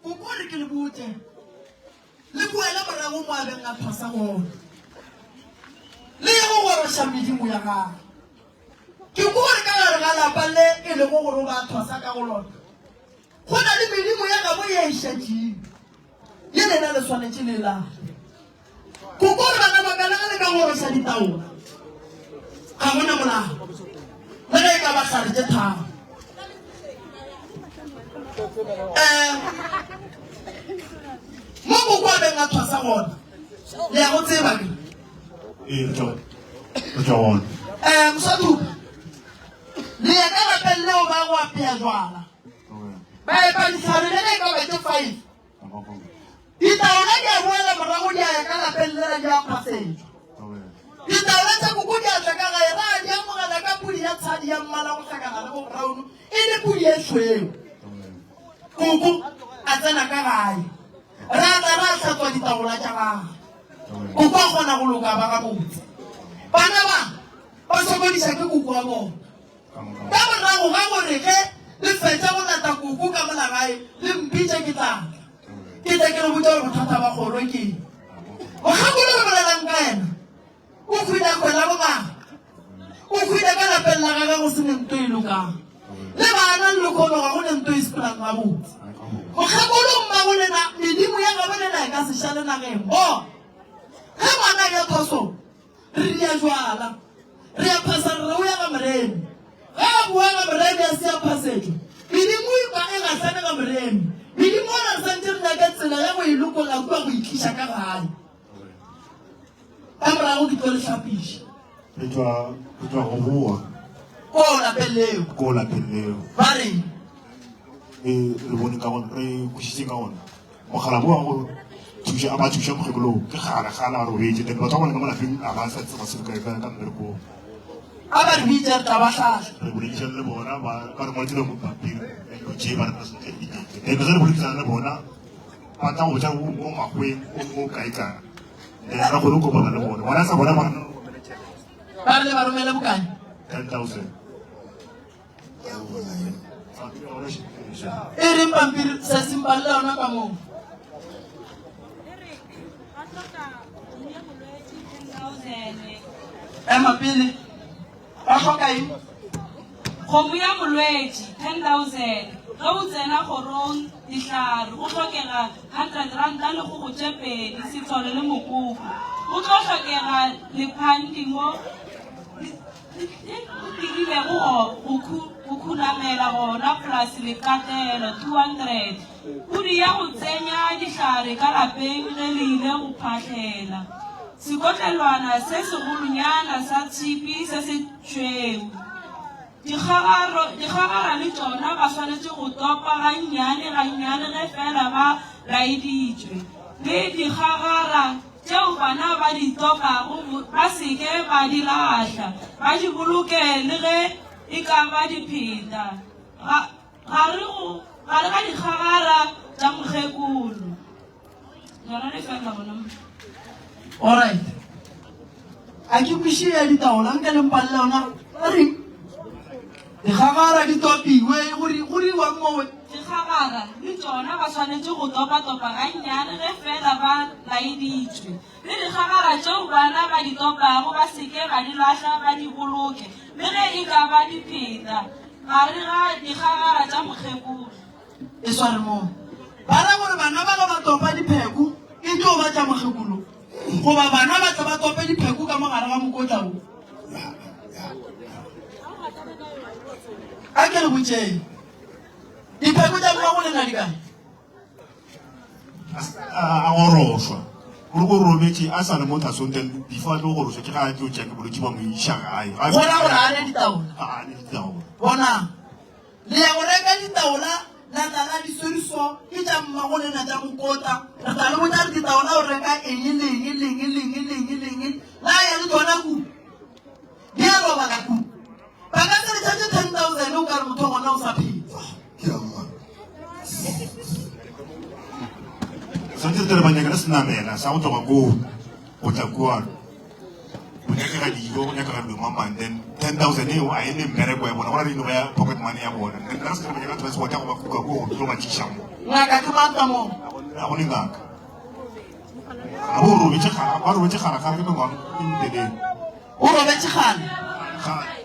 Koko re ke le botše, le boele morago mo a beng a phasa gona, le ye go goroša medimo ya gagwe. Ke ko gore ka gare ga lapa le e lego gore o ba thwasa ka go lona, go na le medimo ya gabo ye e šetšego, ye lena le swanetše le e lahle. Koko gore bana ba ka le ge le ka goroša ditaola, ga go na molao, le ge e ka ba hlare tše tharo. Um mo koko a beng a thwasa gona le ya go tseba ke Ee, re tšwa re tšwa gona. Um mosathupa le ya ka lapeng leo ba go apea jwala ba epa dihlare le ge e ka ba tše five Ditaola di a boela morago di a ya ka lapeng lela di a phasetšwa. Ditaola tša koko di a tla ka gae ra di amogela ka pudi ya tshadi ya mmala go hlakana le bobraunu e le pudi ye tšhweu. Koko a tsena ka gae ra tla ra hlatswa ditaola tša gagwe. Koko a kgona go loka ba gabotse. Bana ba ba sokodiša ke koko wa bona. Ka morago ga gore ge le fetša go lata koko ka mola gae, le mpitše ke tla tla. Ke tle ke le botše gore bothata ba kgoro ke eng. Mokgekolo re bolelang ka yena o hwile a kwela bomang? O hwile ka lapeng la gagwe go se ne nto e lokang. Le bana le lehono ga go ne nto e sepelang gabotse. Mokgekolo mmago lena, medimo ya gabo lena e ka se šale nageng. Bona, ge ngwana a eya thwasong, Re dia jwala, re a phasa re re o ya ga Moremi. Ge a boa ga Moremi a se a phasetšwa, medimo e ba e gahlane ga Moremi. Medimo ona re santše re nyake tsela ya go e lokolla kua go e tliša ka gae. Ka morago ke tlo le hlapiša. Re tšwa re tšwa go boa. Ko lapeng leo. Ko lapeng leo. Ba reng? Re re bone ka gona, re kwešiše ka gona. Mogala bo wa go thuša a ba thuša mokgekolo ke kgale kgale a robetše then batho ba bona ka mo lapeng a ba sa tseba selo ka ka mmerekong. A ba re bitše re tla ba hlahla. Re boledišane le bona ba ba re ngwaletše le pampiri ya dilo tše ba re ba sentse di nyake. Then ge re boledišana le bona ba tla go botša o mo makgweng o mo kae kae. Then ra kgone go kopana le bona. Bona sa bona ba Ba re le ba romele bokae? 10,000. E reng pampiri se sempalle yona ka moo. Ema pele ba hloka eng? Kgomo ya molwetši 10,000 Ge o tsena kgorong dihlare go hlokega 100 ranta le kgogo tše pedi, setswalo le mokopu. Go tlo hlokega lephandi mo O dirilego go khunamela gona polase lekatelo 200. Pudi ya go tsenya dihlare ka lapeng ge le ile go phahlela. Sekotlelwana se segolonyana sa tshipi se se tšhweu. Dikgagara le tšona ba swanetše go topa gannyane gannyane ge fela ba laeditšwe. Le dikgagara Tšeo bana ba di topago ba se ke ba di lahla, ba di boloke le ge e ka ba dipheta gare ga dikgagara tša mokgekolo. Lona le felela gona mo. Alright. A ke kwešiše ya ditaola, nka le mpalle yona. Ba reng? Dikgagara di topiwe, go ri- go riwang mowe? Dikgagara le tšona ba swanetše go topatopa gannyane ge feela ba laeditšwe. Le dikgagara tšeo bana ba di topago ba se ke ba di lahla, ba di boloke, le ge e ka ba dipheta gare ga dikgagara tša mokgekolo. E sware moo. Ba ra gore bana ba ge ba topa dipheko e tlo ba tša mokgekolo, goba bana ba tle ba tope dipheko ka mo gare ga mokotla wo. A ke le botšeng, dipheko tša mmago lena di kae? A gorošwa gore go robetše a sa le mo tlase then before a tlo gorošwa ke ga a tlo tšea ke bolwetši ba mo iša gae. Go ra gore a ne ditaola. A ne ditaola. Bonang. Le ya go reka ditaola, la tla la di swere so, ke tša mmago lena tša mokotla. Re tla le botša re ditaola o reka eng le eng le eng le eng le eng le eng, la ya le tšona ku. Di a robala ku. Ba ka se le charge 10,000 o ka re motho wa gona o sa phela. Ke a mma. Santse re ba nyaka le senamela sa go tloga koo go tla kua. Go nyakega dijo, go nyakega dilo mang mang, then 10,000 eo a e ne mmereko ya bona, go na le eno ya pocket money ya bona. Then re se re ba nyaka transport ya go ba kuka ko go tlo ba tliša mo. Ngaka ke mang ka moo? A go ne ngaka. A bo robetše gare, ba robetše gare gare ke mengwaga e metelele. O robetše gare. Gare.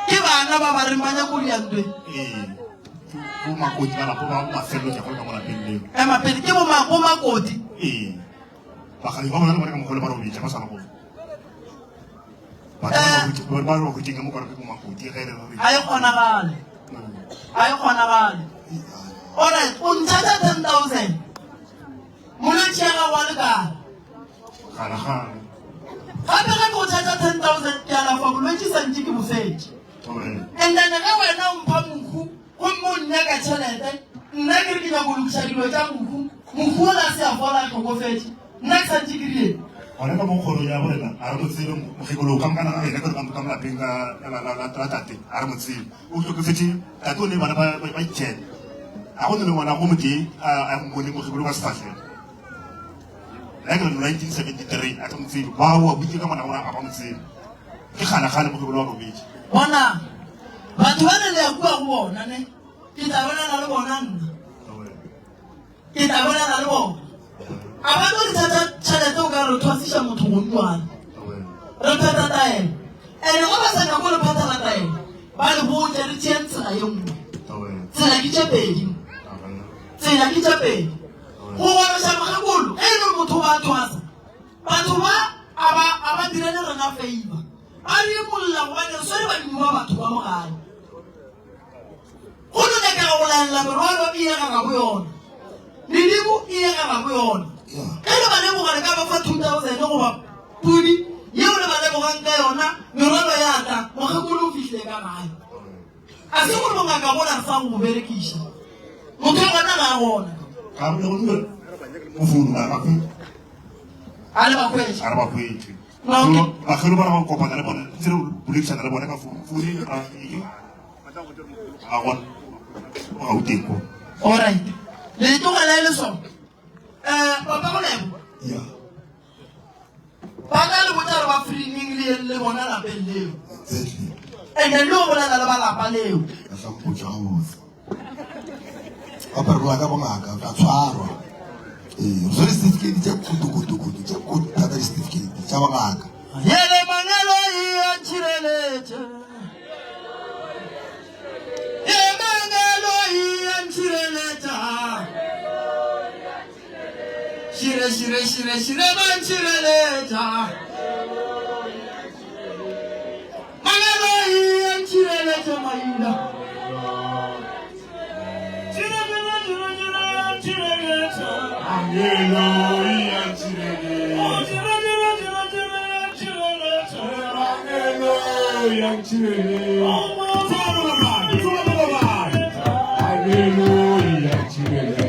Ke bana ba ba reng ba nyako dia ntweng. Ee. Bo makoti ba lapa ba mafelelo ke go ka mo lapeng leo. Ema pele ke bo ma bo makoti. Ee. Bagadi ba bona le bona ka mokgwa le ba robetša ba sa le gona. Batho ba ba robetšeng ka mokgwa ke bo makoti ge re re. A e kgonagale. A e kgonagale. Alright, o ntšhatša 10,000. Molwetši ya gago a le kae? Galagala. Gape ge ke go tšhatša 10,000 ke alafa bolwetši sa ntše ke bo fetše. Thobela. And then ge wena o mpha mohu gomme o nnyaka tšhelete, nna ke re ke nyako lokiša dilo tša mohu, mohu ola a se a fola a hlokofetše, nna ke sa ntše ke rile. Gona ka mo kgorong ya borena a re mo tsebe mokgekolo ka mokana ga yena ka ka molapeng la la la la tate a re mo tsebe o hlokofetše tate o ne bana ba ba itšhele a go ne le ngwana go motee a a mmone mokgekolo ka sefahlego la ke re 1973 a ke mo tsebe ba wa butse ka ngwana gona a ba mo tsebe ke kgale kgale mokgekolo wa robetše Bona, batho ba le le ya kua go bona ne, ke tla bolela le bona nna. Ke tla bolela le bona. A ba tlo dithatha tšhelete o ka re thwasiša motho gontwane. Re phetha taelo. Ene ge ba sa nyako le phethela taelo, ba le botše re tšeeng tsela ye nngwe. Tsela ke tše pedi. Tsela ke tše pedi. Go goroša mokgekolo, ge e le motho ba thwasa, batho ba a ba a ba direle rena favor. Ba re imolla gobane re swere badimo ba batho ba mo gae. Go no nyakega go laela merwalo e ye ga gabo yona. Medimo e ye ga gabo yona. Ge le ba leboga le ka ba fa 2000 goba pudi yeo le ba lebogang ka yona, merwalo ya tla, mokgekolo o fihlile ka gae. A se gore bongaka bola re sa go bo berekiša. Motho wa gona ga a gona. A le ba hwetše. A re ba hwetše. Bagolo ba re kopana le bona, ntse re boledišana le bona ka founu. Founu a gona Gauteng ko. Alright. Le tlogela e le sona. Eh, papa go lebo. Yeah. Ba tla le botsa re ba free neng le le bona lapeng leo. Exactly. And then le o bolela le ba lapa leo. Ka tla mpotša gabotse. Gape re bola ka bongaka, o tla tshwarwa. Ee, re swere certificate tše kudu-kudu-kudu, tše kudu thata di-certificate tša bongaka. Yele mangelo e a ntšhireletše. Ye mangelo e a ntšhireletša. Šire šire šire šire ba ntšhireletša. Mangelo e a ntšhireletša maina. Šire šire šire šire a ntšhireletša. Mangelo e a ntšhireletša. Oh, šire šire šire šire a ntšhireletša. Mangelo e a ntšhireletša. Mangelo e a ntšhireletša.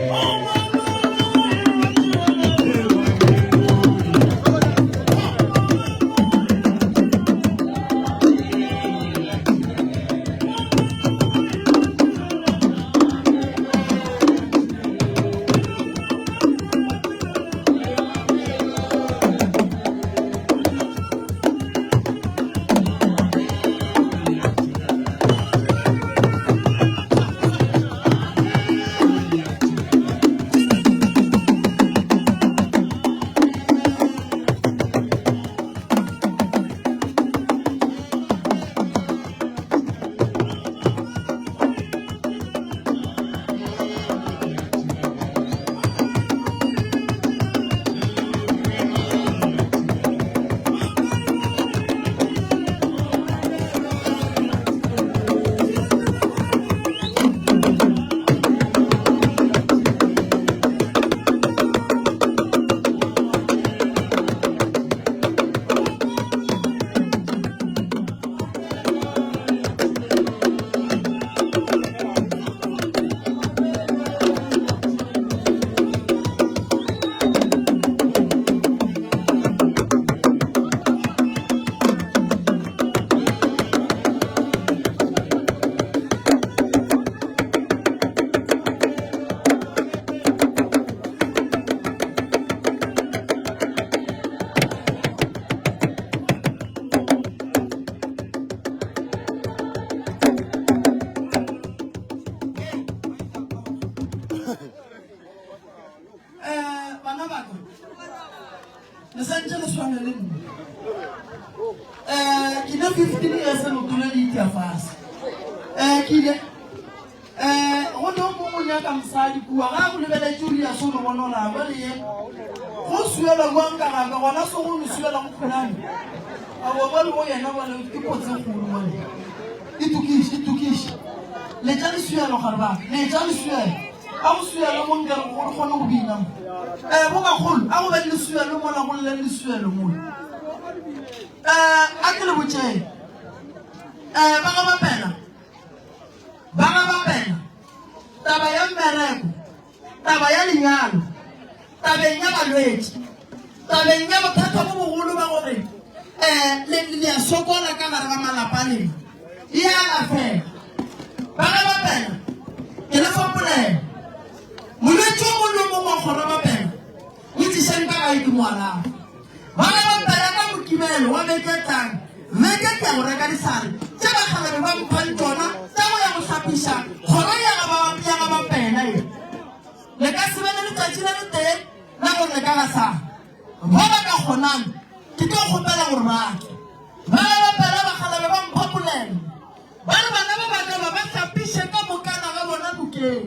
Eh, bana ba ka le santse le swane le nna um ke ile 15 years leoto le le itia fase um ke ile um go ne o mongwe o nyaka mosadi kua ga a go lebeletše o ria so re bona ora jale ye go suelwa kua nkaraka gona so go no suela go khuname aowa bale bo yena bale ke kotse kgolo bale itokiše itokiše letša lesuelo gare ba letša lesuelo. A go swielwe mo nkere go re kgone go bina mo. Eh, bo makgolo, a go be le leswielo mola go lle leswielo mola. Eh, a ke le botšeng. Eh, ba ga bapela. Ba ga bapela. Taba ya mmereko, taba ya lenyalo, tabeng ya balwetši, tabeng ya bothata bo bogolo ba gore um le le a sokola ka gare ga malapa a lena, e a alafega. Ba ga bapela, ke le fa polelo. Molwetši o mongwe le o mongwe wa kgoro bapela, o tlišeng ka gae ke mo alafe. Ba ga bapela ka Mokibelo wa beke e tlang, beke ke ya go reka dihlare tše bakgalabje ba mphang tšona tša go ya go hlapiša kgoro ya ga ya ga bapela ye. Le ka se be le letšatši le letee la gore le ka gahlana. Ba ba ka kgonang, ke tlo kgopela gore ba tle. Ba ga bapela bakgalabje ba mpha polelo. Ba re bana ba ba ka ba ba hlapiše ka mokana ga bona nokeng.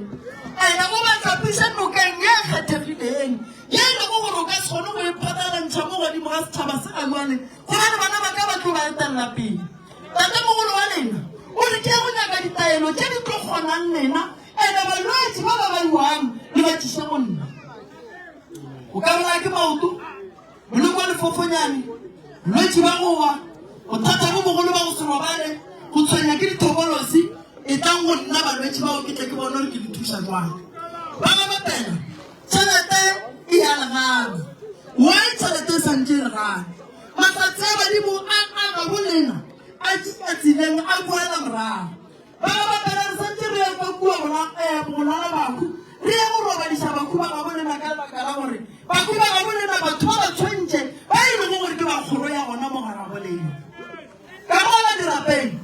Ene go ba hlapiše nokeng ye kgethegileng, ye e lego gore o ka se kgone go e phatlalantšha mo godimo ga setšhaba se ga jwale, gobane bana ba ka ba tlo ba etelela pele. Tatemogolo wa lena o re ke ya go nyaka ditaelo tše di tlo kgonang lena, ene balwetši ba ba baiwang le ba tšiše go nna. O ka bolaya ke maoto. Moleko wa lefofonyane, bolwetši bja go wa, bothata bo bogolo bja go se robale, go tshwenya ke dithokolosi, etlang go nna balwetši bao ke tle ke bone gore ke le thuša jwang. Ba ba bapela, tšhelete e ya legana. Why tšhelete e santše e legana? Mahlatse a badimo a a gabo lena a tšea tseleng a boela morago. Ba ba bapela re santše re ya ka kua go lala bahu, re ye go robadiša bahu ba gabo lena ka lebaka la gore bahu ba gabo lena batho ba ba tshwentše ba e lego gore ke ba kgoro ya gona mo garabo lena. Ka mola dirapeng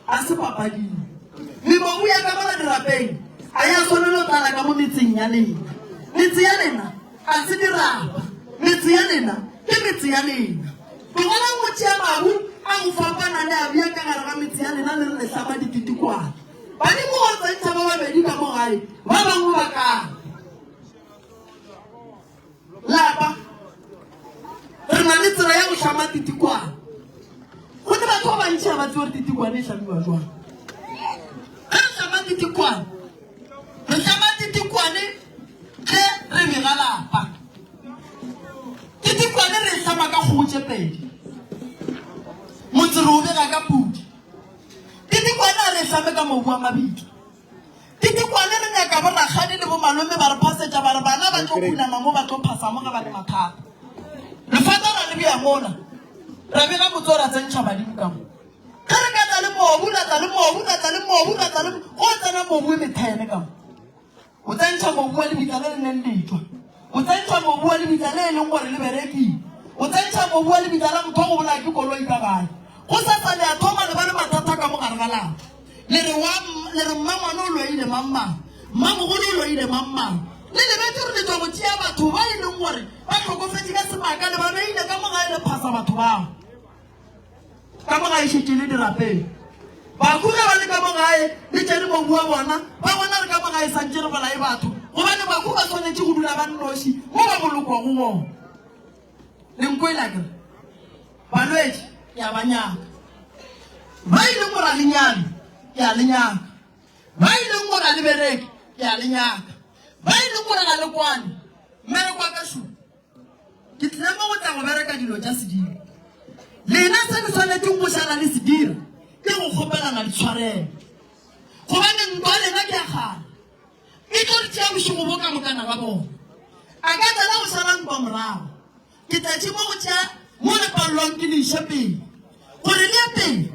a se papading. Memobu ya ka mola dirapeng a ya swanelo tlala ka mo metseng ya lena. Metse ya lena a se dirapa. Metse ya lena ke metse ya lena. Tlogelang go tšea mabu a go fapana le a bea ka gare ga metse ya lena le re le hlama diketekwana. Badimo ba tsentšha ba babedi ka mo gae, ba bangwe ba kae? Lapa, re na le tsela ya go hlama titikwana. Go ne batho ba bantši ga ba tsebe gore titikwana e hlamiwa jwang. Ge re hlama titikwana, re hlama titikwane ge re bega lapa. Titikwane re e hlama ka kgogo tše pedi. Motse re o bega ka pudi. Titikwane a re e hlame ka mobu wa mabitla. Titikwane re nyaka bo rakgadi le bo malome ba re phasetša ba re bana ba tlo khunama mo ba tlo phasa mo ge ba le mathata. Lefata ra le bea mola, ra bega motse o ra tsentšha badimo ka mo. Ge re ka tla le mobu, ra tla le mobu, ra tla le mobu, ra tla le go tsena mobu e methene ka mo. O tsentšha mobu wa lebitla le le neng le tšwa. O tsentšha mobu wa lebitla le e leng gore le berekile. O tsentšha mobu wa lebitla la motho wa go bolaya ke koloi ka gae. Gosasa le a thoma le ba le mathata ka mo gare ga lapa. Le re wa, le re mmangwane o loile mang-mang, mmamogolo o loile mang-mang. Le lebetše gore le tšwa go tšea batho ba e leng gore ba hlokofetše ka sebaka, le ba beile ka mo gae le phasa batho bao. Ka mo gae šetše le dirapeng. Bahu ge ba le ka mo gae le tšere mobu wa bona, ba bona re ka mo gae santše re bolaye batho, gobane bahu ba swanetše go dula ba nnoši mo ba bolokwago gona. Le nkwele akere? Balwetši ke a ba nyaka. Ba e leng gore a le nyale, ke a le nyaka. Ba e leng gore a le bereke, ke a le nyaka. Ba e leng gore ga le kwane, mmereko wa ka šupa. Ke tlile mo go tla go bereka dilo tša sedimo. Lena se le swanetšeng go šala le se dira ke go kgopelana ditshwarelo. Gobane ntwa lena ke ya kgale. E tlo re tšea bošego bo ka mokana ga bona. A ka tla la go šala ntwa morago. Ke tletše mo go tšea mo le palelwang ke le iše pele. Gore le ye pele,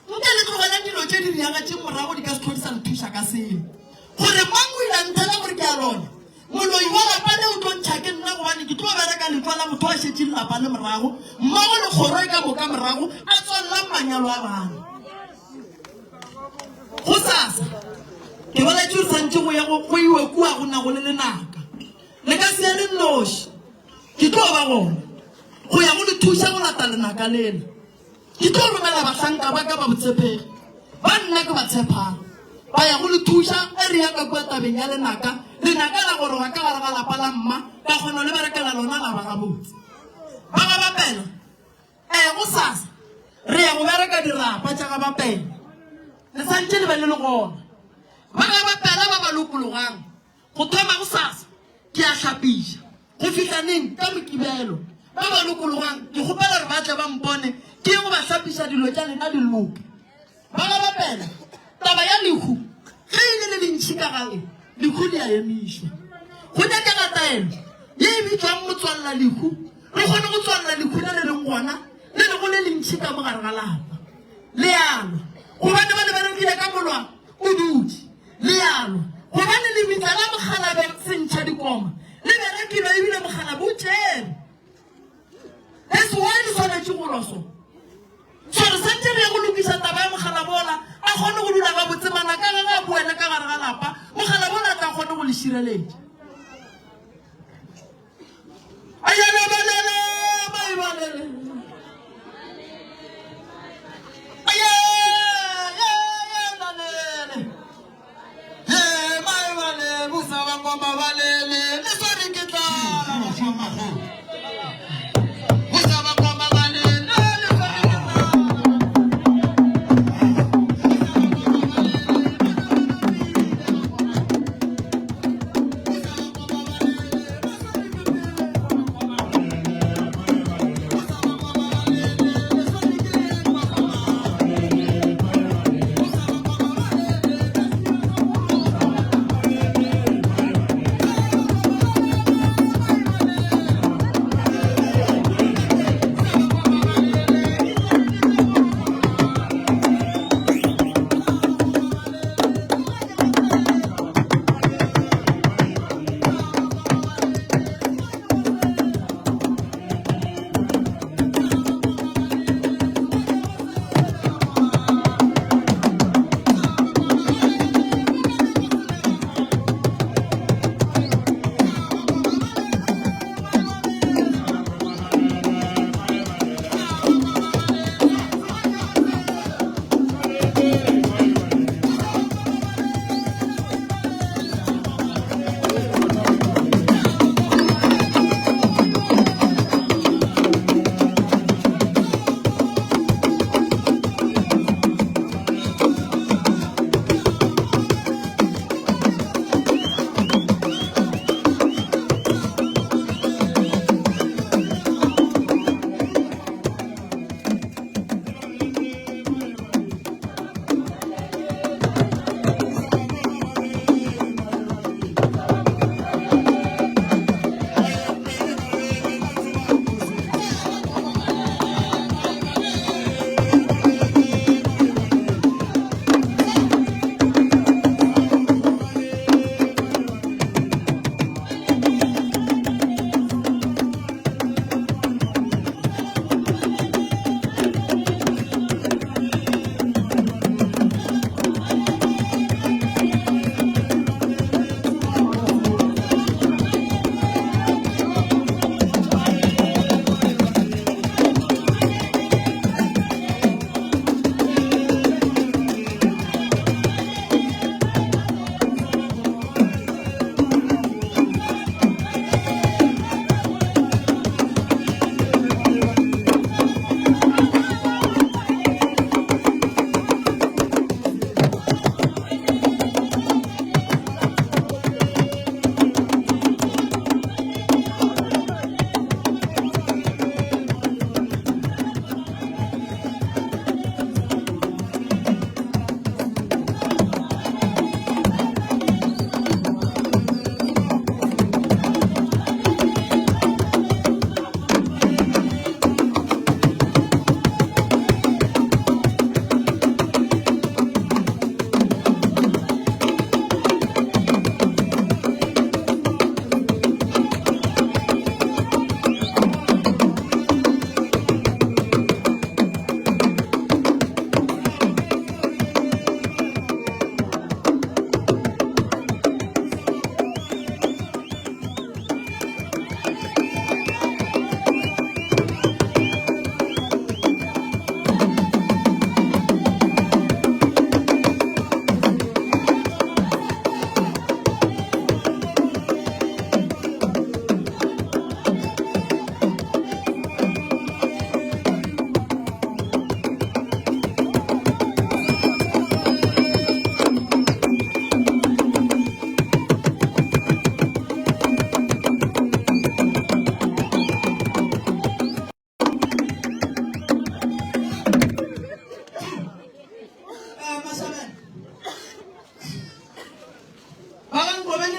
nke le tlogeleng dilo tše di riagetšeng morago di ka se hlwe di sa le thuša ka selo. Gore mang o ile a nthela gore ke a loya? Moloi wa lapa le o tlo ntšha ke nna gobane ke tlo bereka letlwa la motho a šetše lapa le morago mmogo le kgoro e ka moka morago a tswalelang manyalo a bana. Gosasa ke boletše o santše go ya go iwe kua go nago le lenaka. Le ka se ye le nnoši. Ke tlo ba gona go ya go le thuša go lata lenaka lela. Ke tlo romela bahlanka ba ka ba botshepegi, ba nna ke ba tshepago, ba ya go le thuša ge re ya ka kua tabeng ya lenaka, lenaka la goroga ka gare ga lapa la mma, ka kgona le berekela lona la ba gabotse. Ba ga bapela, ee, gosasa re ya go bereka dirapa tša ga bapela, le santše le be le le gona. Ba ga bapela ba ba lokologang. Go thoma gosasa ke a hlapiša. Go fihla neng? Ka Mokibelo. Ba ba lokologang, ke kgopela gore ba tle ba mpone ke ye go ba hlapiša dilo tša lena di loke. Ba ga bapela taba ya lehu ge e le le lentši ka gae, lehu le a emišwa. Go nyakega taelo ye e bitšwang motswalla lehu, re kgone go tswalla lehu le le leng gona le lego le lentši ka mo gare ga lapa. Le a lwa gobane ba le berekile ka molwa o dutše. Le a lwa gobane lebitla la mokgalabje Sentšhadikoma le berekilwe ebile mokgalabje o tšerwe. That's why le swanetše go lwa so. So re santše re ye go lokiša taba ya mogalabola a kgone go dula gabotse manaka a gagwe a boele ka gare ga lapa, mogalabola a tla kgone go le šireletša. Ayalabalele, maibalele. Ayeyeyelalele. He, maibale, busa bangoma balele, le swere ke tlala. Busa bangoma balele, le swere ke tlala.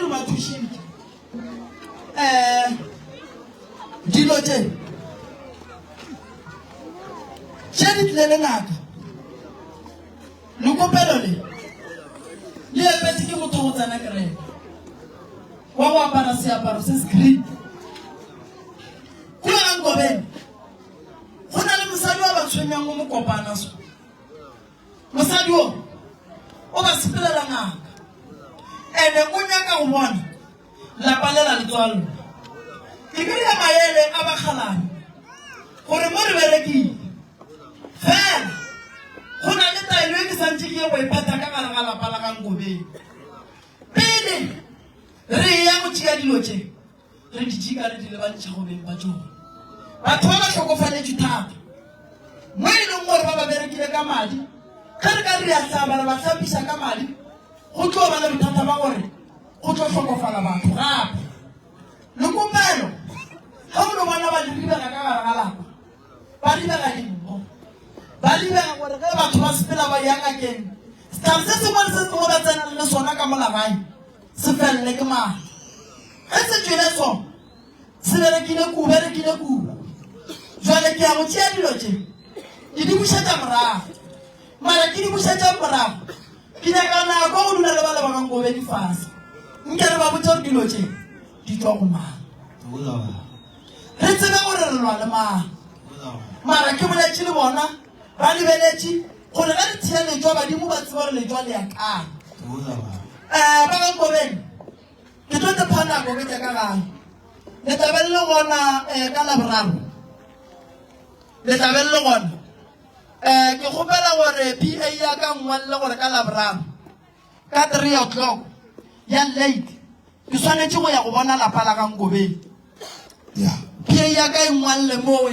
re ba thušitše. Um dilo tše tše di tlile le ngaka. Lekopelo le le epetše ke motho go tsena kereke wa go apara seaparo se se green. Kua ga Nkobeni go na le mosadi wa ba tshwenyang o mokopana so. Mosadi wo o ba sepelela ngaka ene o nyaka go bona lapa le la letswallo. Ke kry-a maele a bakgalabje gore mo re berekile fela go na le taelo e ke santše ke ye go e phetha ka gare ga lapa la ga Nkobeng. Pele re eya go tšea dilo tše, re di tšika re di lebantšha go beng ba tšona. Batho ba ba hlokofaletšwe thata mo e leng gore ba ba berekile ka madi. Ge re ka re a hlaba re ba hlapiša ka madi, go tlo ba le bothata ba gore go tlo hlokofala batho gape. Lekopelo ge o no bona ba le ribega ka gare ga lapa, ba ribega dinko, ba ribega gore ge batho ba sepela ba ya ngakeng, sehlare se sengwe le se sengwe ba tsenang le sona ka mola gae se felele ke maatla. Ge se tšwele so, se berekile ku, berekile ku. Jwale ke ya go tšea dilo tše, ke di bušetša morago. Mara ke di bušetšang morago? Ke nyaka nako go dula le ba le ba Nkobedi fase. Nke re ba botše gore dilo tše di tšwa go mang. Re tsebe gore re lwa le mang. Mara ke boletše le bona, ba lebeletše gore ge re thea letšwa badimo ba tseba gore letšwa le ya kae. Um ba ga Nkobedi, ke tlo te pha nako ke tle ka gae. Le tla be le le gona um ka Laboraro. Le tla be le le gona. Um ke kgopela gore PA ya ka nngwalele gore ka Laboraro ka 3 o'clock ya late ke swanetše go ya go bona lapa la ga Nkobeng. Yeah. PA ya ka e nngwalele mowe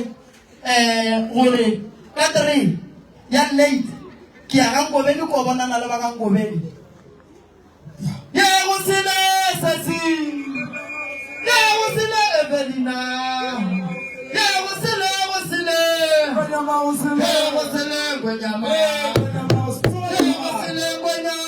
um gore ka 3 ya late ke ya ga Nkobeni ko bonana le ba ga Nkobeni. Ye go sele sesi. Ye go sele Evelina. Ye go sele go sele. Ye go sele Ngwenyama. Ye go sele Ngwenyama.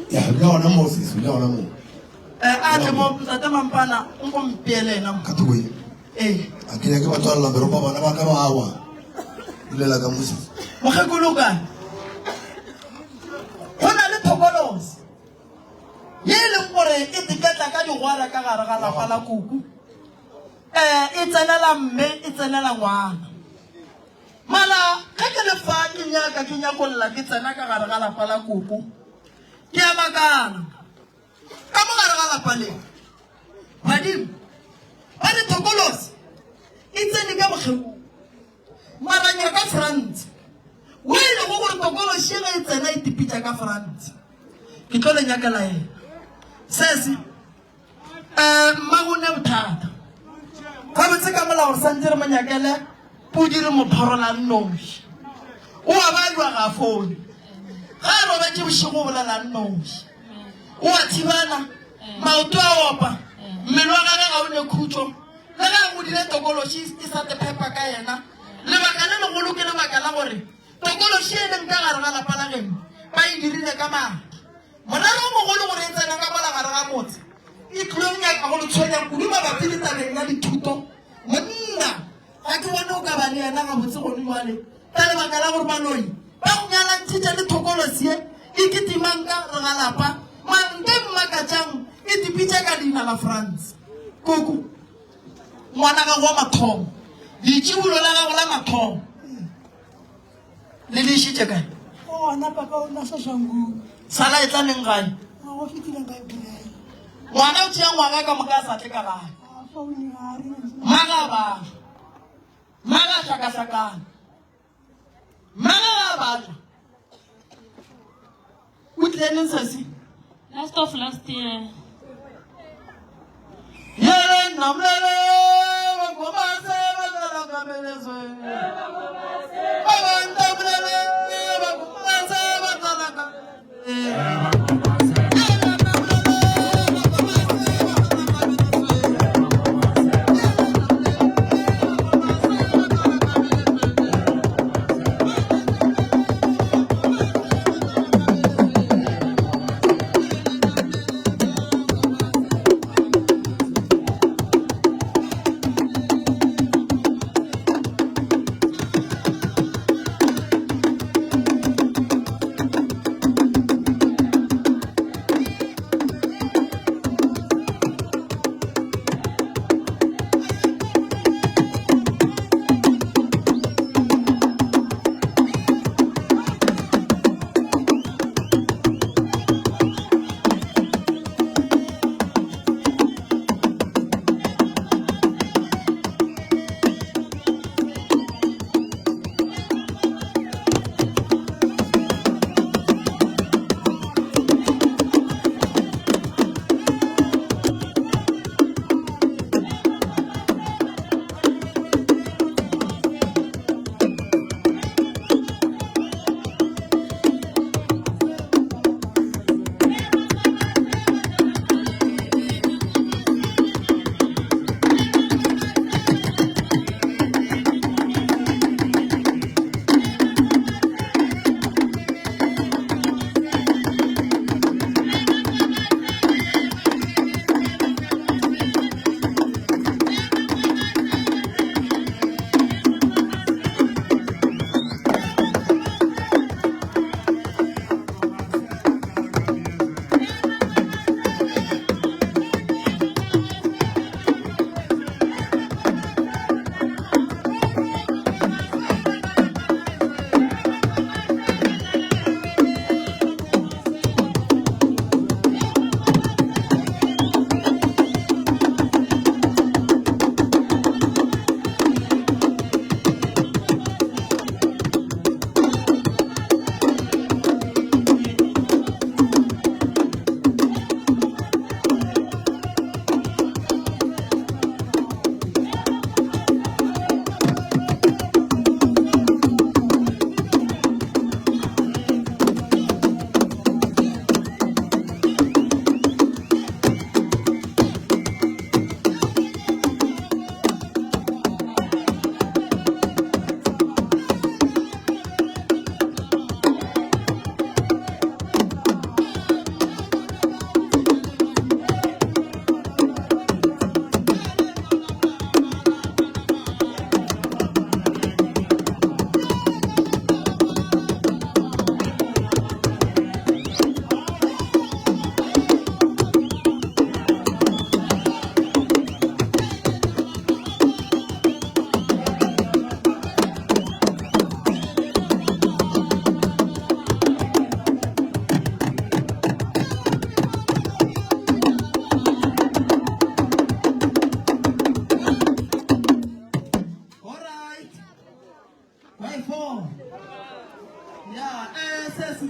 Ya, dula gona moo sesi, dula gona moo. Eh, a tle mo ntate Mampana, nko mpeele ena mo. Ka thoko ye. Ee. A ke nyake batho ba lla meropa bana ba ka ba wa. Dulela ka mo sesi. Mokgekolo o kae? Go na le thokolosi ye e leng gore e diketla ka digwara ka gare ga lapa la kuku. Eh, e tsenela mme, e tsenela ngwana. Mara ge ke le fa ke nyaka ke nyakolla ke tsena ka gare ga lapa la koko, ke a makala. Ka mo gare ga lapa le, badimo ba re thokolosi e tsene ka mokgekong. Mara nyaka France o e lego gore tokološi ge e tsena e tipitša ka France. Ke tlo le nyakela yena. Sesi. Um mmago ne bothata. Gabotse ka molao re santse re mo nyakele pudi re mo phorola nnoši. O a bajwa ga a fole. Ga a robetše bošego o bolela nnoši. O a thibana, maoto a opa, mmele wa gage ga o ne khutšo. Le ge a godile tokološi e sa tephepa ka yena. Lebaka le legolo ke lebaka la gore tokološi e leng ka gare ga lapa la geno ba e dirile ka maatla. Morero o mogolo gore e tsene ka mola gare ga motse e tlilo nyaka go le tshwenya kudu mabapi le tabeng ya dithuto. Monna, ga ke bone o ka ba le yena gabotse gone jwale ka lebaka la gore baloi ba go nyalantšhitše le thokolosi ye e kitimang ka gare ga lapa. Mara nto e mmakatšang e tipitša ka leina la Frans. Koko, ngwana gago wa mathomo, leitšibulo la gago la mathomo. Le le išitše kae? Gona papa o na Soshanguve. Sala e tla neng gae? Ngwaga o fetileng ka April. Ngwana o tšea ngwaga ka moka a sa tle ka gae. A foune ga re. Maga a bajwa. Maga a hlakahlakana. Maga ga a bajwa. O tlile neng sesi? Last of last year. Yele namlele bagomase batalakamelezwe. Babantamlele bagomase batalakamelezwe. Sesi.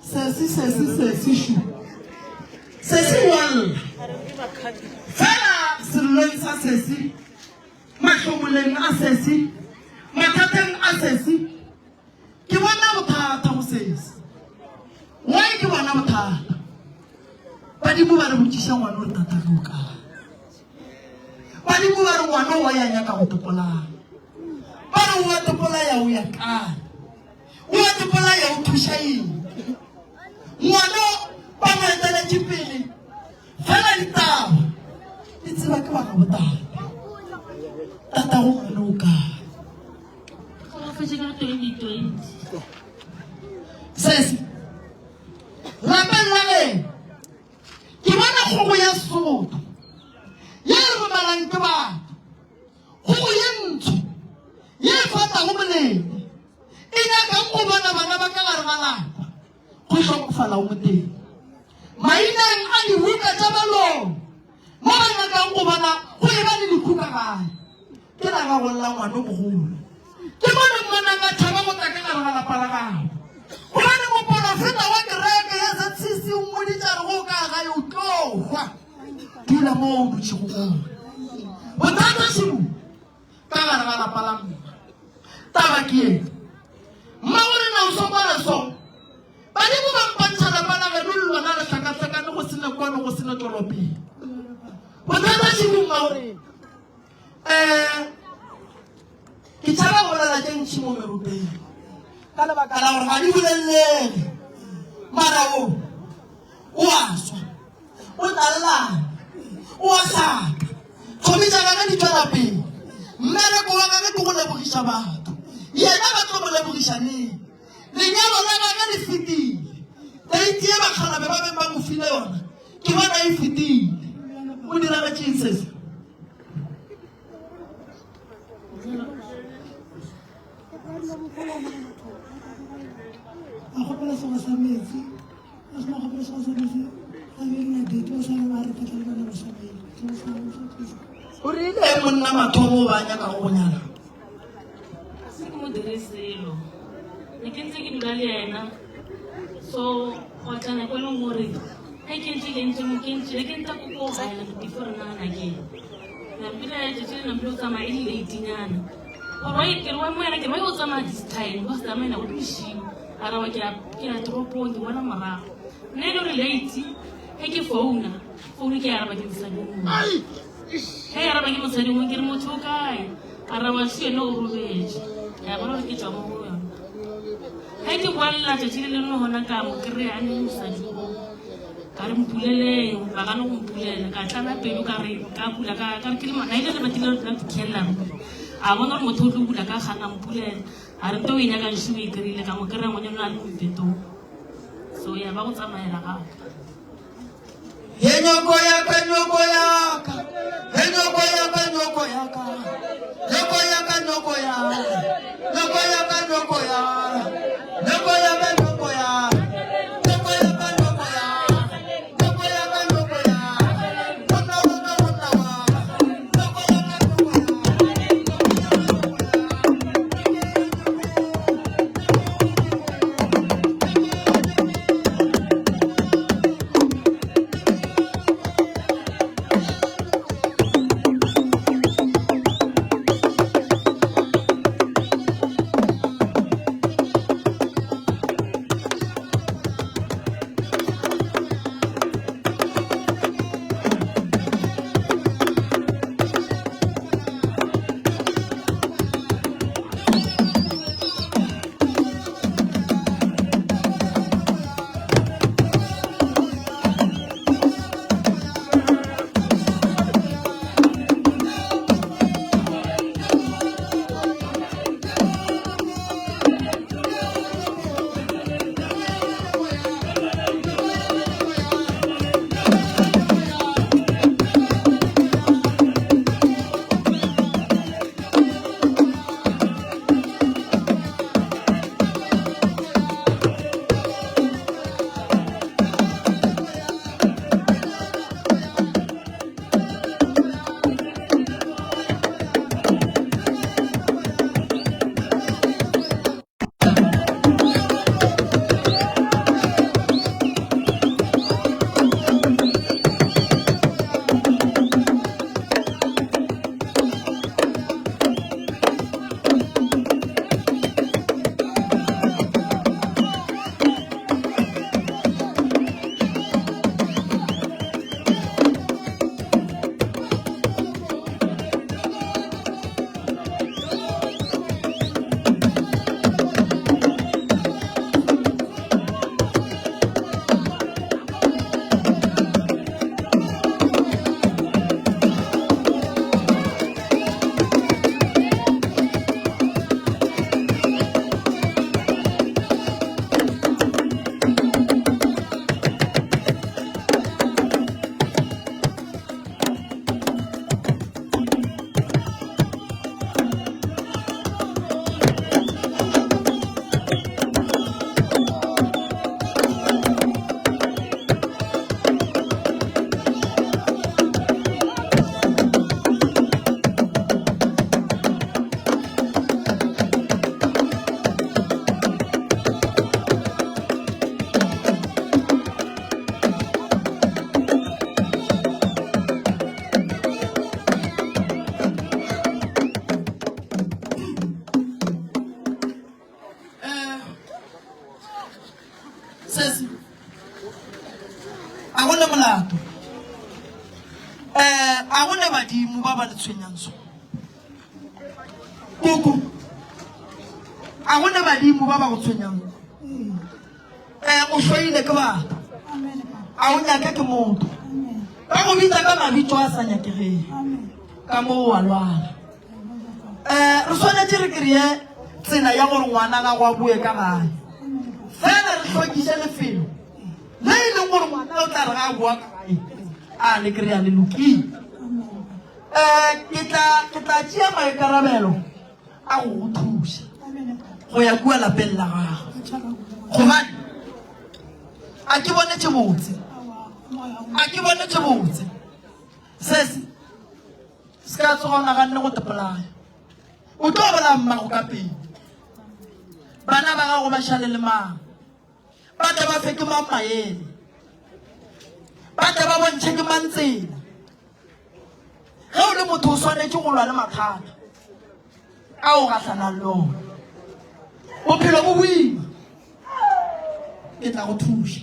Sesi, sesi, sesi, šu. Sesi wa lla. Fela sellong sa sesi, mahlomoleng a sesi, mathateng a sesi, ke bona bothata go sesi. Why ke bona bothata? Badimo ba re botšiša ngwana o re tatage o kae? Badimo ba re ngwana wa ya nyaka go topolaya. Ba re wa topolaya o ya kae? O a topolaya o thuša eng? Ngwana ba mo eteletše pele fela ditaba di tseba ke ba ga botate. Tatago ngwana o kae? Hlokofetše ka 2020. Sesi, lapeng la geno ke bona kgogo ya Sesotho ye e romelang ke batho, kgogo ye ntsho ye e fatago molete, e nyakang go bona bana ba ka gare ga lapa go hlokofala o motee. Maineng a dibuka tša baloi mo ba nyakang go bona go eba le dikhu ka gae, Ke la ga go lla ngwano mogolo. Ke bone mmanang a tšhaba go tla ka gare ga lapa la gagwe. Gobane moporofeta wa kereke ya ZCC o mmoditše a re go ka gae o tlo hwa. Dula mo o dutšego gona. Bothata šebo ka gare ga lapa la mma. Taba ke ye. Mmago rena o sokola so. Badimo ba mpantšha lapa la geno le lona le hlakahlakane go sena kwano go sena tšwelopele. Bothata šebo mmago rena. Um ke tšhaba go bolela tše ntši mo merupeng ka lebaka la gore ga di bolelelege. Mara o o a swa, o tlallana, o a hlaka. Tšhomi tša gage di tšwela pele. Mmereko wa gage ke go lebogiša batho. Yena ba tlo mo lebogiša neng? Lenyalo la gage le fetile. Date ye bakgalabe ba beng ba mo file yona ke bona e fetile. O diragetše eng sese? A kgopela sego sa metsi a sena kgopela sego sa metsi a be nna date ba sa ba re patla le bana ba sa bele. O rile monna mathomo o ba nyakago go nyala. Ga se ke mo dire selo, ne ke ntse ke dula le yena, so gwa tla nako e leng gore ge ke ntse ke ntse mo ke ntse ke ntse ko ko gae before re nagana ke nampile tšatši le nampile o tsamaya e le latenyana gore wa ke re wa mo yena ke re wa o tsamaya this time wa se tsamaye nako ke bošego a re wa ke ya toropong ke bona morago nna e le gore late ge ke founa founu ke araba ke mosadi o mongwe ge araba ke mosadi mongwe ke re motho o kae a re wa ene o robetše ya bona gore ke tswa mo go yona ge ke bolela tšatši le lengwe gona ka mo kry-a le mosadi o ka re mpuleleng ba gane go mpulela ka tlala pelo ka re ka bula ka re ke le na ile lebati le la dikhelela a bona gore motho o tlo bula ka kgang a mpulela a re nto o e nyakang šo o e kry-ile ka mo kry-a ngwane a le mompetong so ya ba go tsamaela gaka. He nyoko ya ka nyoko ya ka He nyoko ya ka nyoko ya ka Nyoko ya ka nyoko ya Nyoko ya ka nyoko ya Nyoko ya ka nyoko ya Nyoko ya ka nyoko ya Nyoko ya ka nyoko ya Monna wa ka monna wa Nyoko ya ka nyoko ya. Sesi, a go ne molato. Eh, a go ne badimo ba ba le tshwenyang so. Koko, a go ne badimo ba ba go tshwenyang. Eh, o hloile ke batho. A o nyake ke motho. Ba go bitsa ka mabitso a sa nyakegeng. Ka moo wa lwala. Eh, re swanetše re kry-e tsela ya gore ngwana gago a boe ka gae. Fela re hlwekiše lefelo le e leng gore ngwana o tla re ga a boa ka gae a le kry-a le lokile. Eh, ke tla ke tla tšea maikarabelo a go go thuša go ya kua lapeng la gago gobane a ke bone tše botse a ke bone tše botse sese se ka tsoga o naganne go tepolaya o tlo bolaya mmago ka pele bana ba gago ba šale le mang ba tle ba fe ke mang maele ba tle ba bontšhe ke mang tsela ge o le motho o swanetše go lwa le mathata a o gahlanang le ona bophelo bo boima ke tla go thuša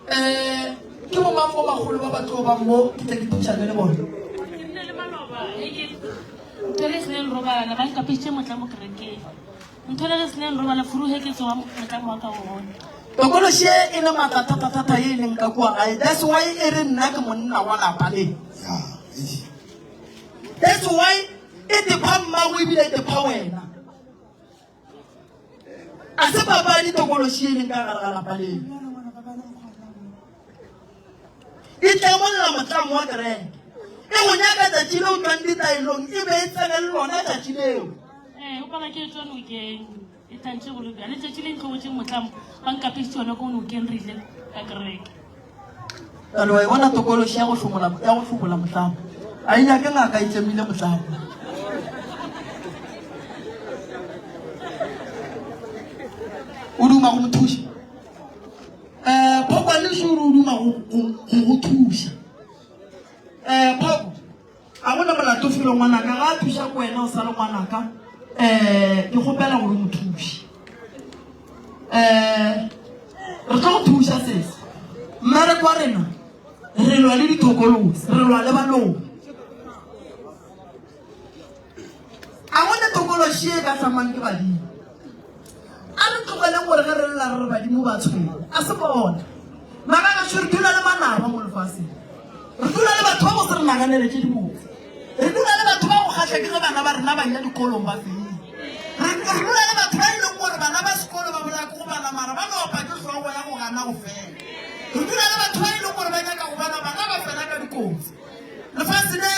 um ke bomang bo bagolo ba ba tlo bang mo ke tle ke thušane le bone Ke rile le maloba e ke ntho le seneng robala ba nkapešitše motla mo kerekeng ntho le seneng robala furuge ke tsoga motlamo wa ka gone Tokološi ye e le maatla thata-thata ye e leng ka kua gae. That's why e re nna ke monna wa lapa le. That's why e tepha mmago ebile e tepha wena. A se papadi tokološi ye e leng ka gare ga lapa leo. E tlemolla motlamo wa kereke. E go nyaka tšatši leo tšwang ditaelong e be e tsene le lona tšatši leo. Ee, o pana ke tswa nokeng. E tlantše go le bjale. Letšatši le ntlogotše motlamo ba nkapešitše yona ko nokeng re ile ka kereke. Bjale wa e bona tokološi ya go hlomola ya go hlobola motlamo. A e nyake ngaka e tlemile motlamo. O duma go mo thuša. Eh, Phokwa le šoro o duma go go go thuša. Eh, Phoko A go na molato felo ngwanaka, ga a thuša ko wena o sa le ngwanaka, um ke kgopela gore o mo thuše. Um re tlo go thuša sese. Mmereko wa rena re lwa le ditokolosi, re lwa le baloi. A go ne tokološi e ka hlamang ke badimo. A re tlogeleng gore ge re lla re re badimo ba tshwenya. A se bona. Magagešo re dula le manaba mo lefaseng. Re dula le batho ba go se re naganele tše dibotse. Re dula le batho ba go kgahla ke ge bana ba rena ba ya dikolong ba feile. Re re dula le batho ba e leng gore bana ba sekolo ba bolaya ke go bala mara ba no opa ke hlogo ya go gana go fela. Re dula le batho ba e leng gore ba nyaka go bona bana ba fela ka dikotsi. Lefase le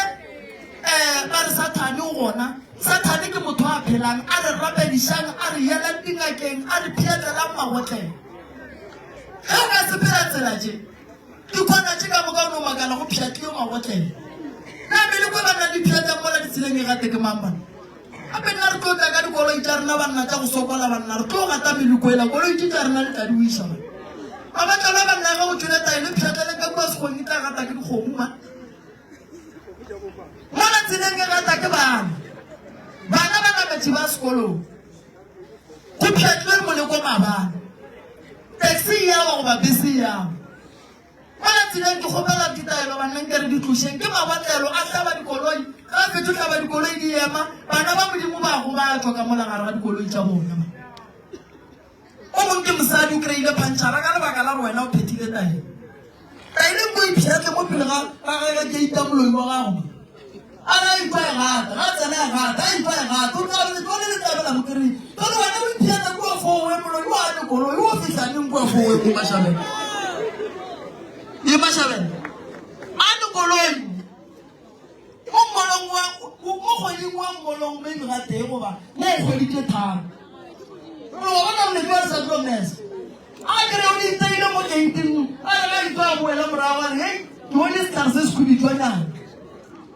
um ba re Sathane o gona. Sathane ke motho a phelang, a re rapedišang, a re yelang dingakeng, a re pheetlelang magotleng. Ge o ka sepela tsela tše, dikhona tše ka moka o no makala go pšhatlio magotleng. Na meleko e banna di pšhatlang mola ditseleng e gate ke mang bana? Gape nna re tlo tla ka dikoloi tša rena banna tša go sokola banna, re tlo gata meleko ela, koloi tše tša rena le tla di wiša banna. Mabatlelo a banna ge o tšwele taelo e pšhatlele ka kua sekgong e tla gata ke dikgomo man. Mola tseleng e gata ke bana. Bana ba nametše ba sekolong. Go pšhatlilwe le moleko maabane. Taxi e yawa goba bese e yawa. Mola tseleng ke kgopela ditaelo banna nke re di tlošeng. Ke mabotlelo a hlaba dikoloi. Ge a fetše hlaba dikoloi di ema. Bana ba Modimo ba gobatšwa ka mola gare ga dikoloi tša bona. O mongwe ke mosadi o kry-ile phantšhara ka lebaka la gore wena o phethile taelo. Taelo ko ipšhetle mo pele ga ga ga keita moloi wa gago. A re a ikwa e gata, ga tsena e gata, a ikwa e gata, o tla be tlo le tla mo kry. Jale wena o ipšhetle kua fowe moloi wa ne koloi o fihla neng kua fowe mo Mashabela. Ye Mashabela. A ne koloi. Mo mmolong wa mo kgweding wa mmolong maybe ga tee goba mo kgwedi tše tharo. Gore wa bona moledi wa sa tlo mesa. A kere o iteile mo gate-ing a re ga itwa a boela morago a re hei ke bone setlhare se se khubitšwanyana.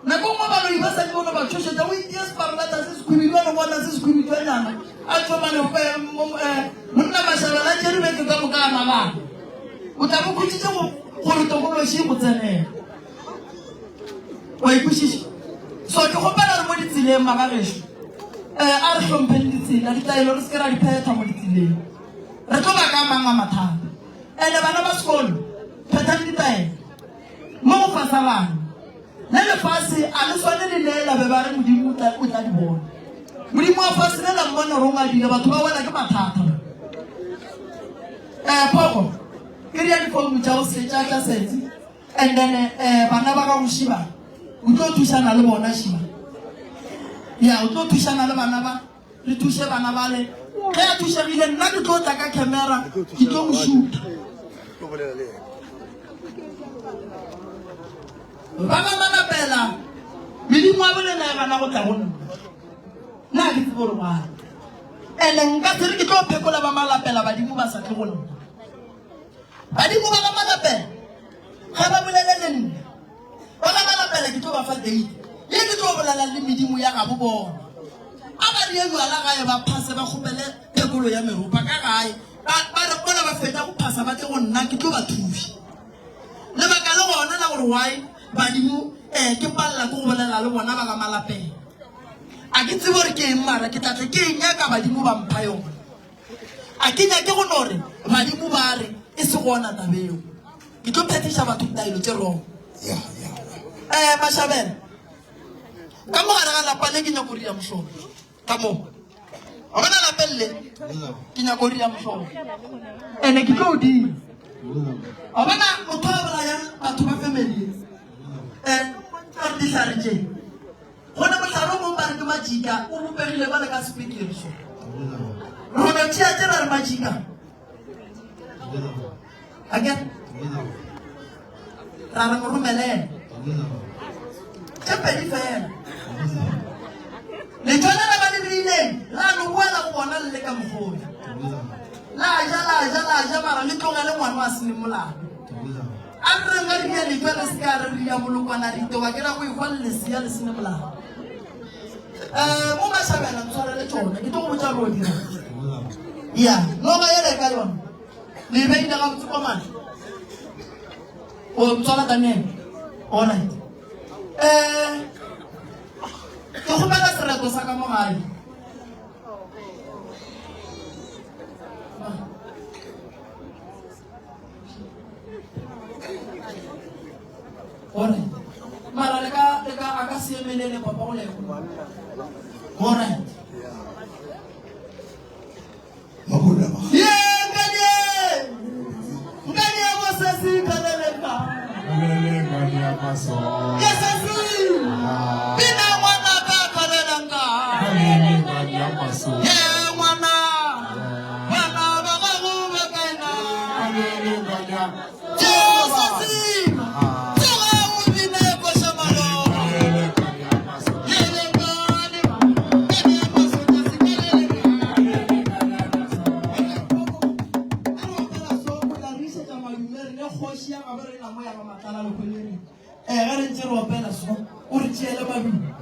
Nako nngwe baloi ba sa bona ba tšhošetša o itie separolata se se khubitšwana bona se se khubitšwanyana a tšwa mane monna mashabela a tšere beke ka moka a nagana. O tla bo khutšitše gore tokološi go tsenela. Wa ikwešiša? So ke kgopela re mo ditseleng magagešo um a re hlompheng ditsela, ditaelo re se ke ra di phetha mo ditseleng. Re tlo baka. ka mang a mathata. Ene bana ba sekolo, phethang ditaelo. Mo go fasalana. Le lefase a le swane le lela be ba re Modimo o tla o tla di bona. Modimo wa fase le la mmona gore o ngadile batho ba wela ke mathata. Eh phoko ke ria difounu tša go setša tša setsi and then eh bana ba gago šiba o tlo thušana le bona šiba. Ya o tlo thušana le bana ba re thuše bana bale ge a thušegile nna ke tlo tla ka camera ke tlo mo šuta. Ba ba malapela medimo wa bolela ya gana go tla go nna. Nna ga ke tsebe gore why. Ene nka se re ke tlo phekola ba malapela badimo ba sa tle go nna. Badimo ba ga malapela ga ba bolele le nna. Ba ga malapela ke tlo ba fa date ye ke tlo bolelang le medimo ya gabo bona. A ba re ye jwala gae ba phase ba kgopele phekolo ya meropa ka gae. Ba ba re mola ba fetša go phasa ba tle go nna ke tlo ba thuša. Lebaka le gona la gore why badimo eh ke palela ke go bolela le bona ba ga malapeng. A ke tsebe gore ke eng mara ke tla tle ke e nyaka badimo ba mpha yona. A ke nyake go no re badimo ba re e se gona taba eo. Ke tlo phethiša batho ditaelo tše wrong. Eh Mashabela, ka mo gare ga lapa le ke nyako ria mohlolo. Ka mo. Wa bona lapeng le ke nyako ria mohlolo. Ene ke tlo o dira. Wa bona motho a bolayang batho ba family. Eh gore dihlare tše. Go ne mohlare o mongwe ba re ke majika o bopegile bale ka sepikiri so. Rona tšea tše ra re majika. Again. Ra re mo romelele. Tše pedi fela. Letšwana la ba le rileng la no boela go bona le le ka mogola. La ja la ja la ja mara le tlogele ngwana a se ne molato. A re reng ga ria letšwa le se ka re ria bolokwana re itewa ke ra go ekwa le lesia le se ne molato. Eh mo mashabela ntshwarele tšona ke tlo go botša gore o dira. Ya, noga yela e ka yona. Le e beile gabotse kwa mane. O tswala Daniel. All right. Eh ke kgopela sereto sa ka mo gae. All right. Mara le ka le ka a ka se emelele papa go lego. All right. Ge re ntse re opela so o re tšeele madumo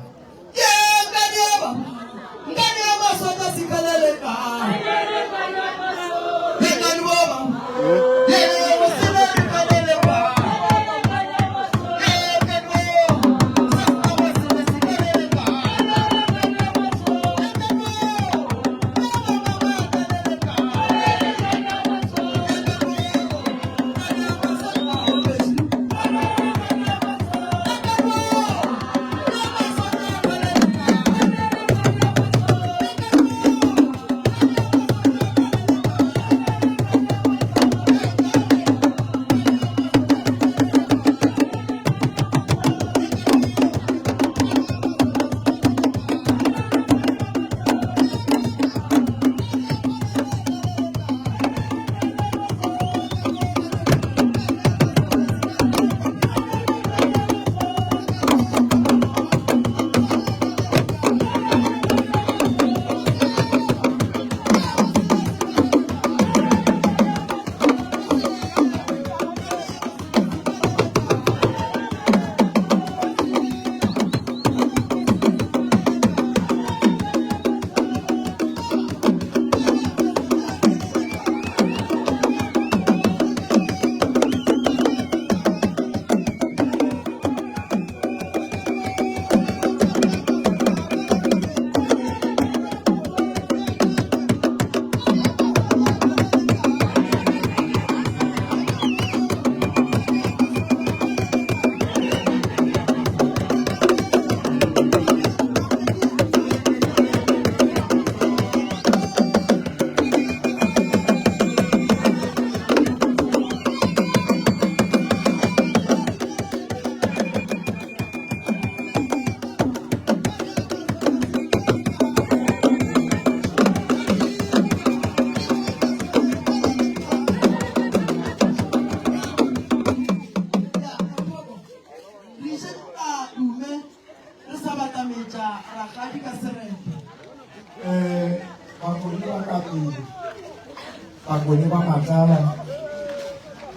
Bakone ba Matlala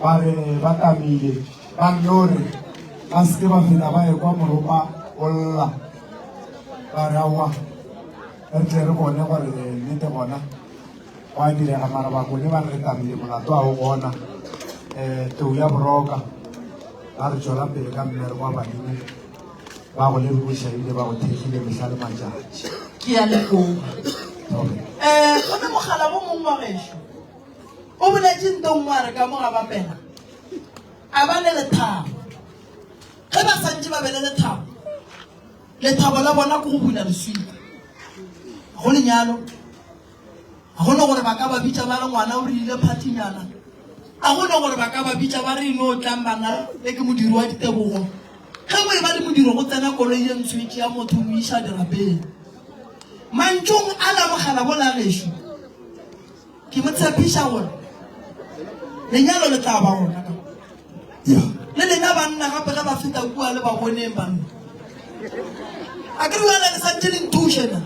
ba re ba tamile ba nno re ba seke ba feta ba ekwa moropa o lla ba re aowa re tle re bone gore nnete gona go a direga mara Bakone ba re tamile molato a o gona um tou ya boroka ba re tšwela pele ka mmereko wa badimo ba go lebogiša ebile ba go thekgile mehla le matšatši. Ke a leboga. Um gomme mogala bo mongwe wa gešo o boletše nto nngwe a re ka mo ga bapela a ba le lethabo ge ba santše ba be le lethabo lethabo la bona ke go bula leswika go lenyalo A go no gore ba ka ba bitša ba re ngwana o rile phathinyana? A go no gore ba ka ba bitša ba re no tlang bana le ke modiro wa ditebogo? Ge go eba le modiro go tsena koloi ye ntsho e tšea motho o mo iša dirapeng. Mantšung a la mogala bola gešo ke mo tshepiša gore lenyalo le tla ba gona ka Le lena banna gape ge ba feta kua le ba boneng banna. A ke re bjale le santše le nthuše na?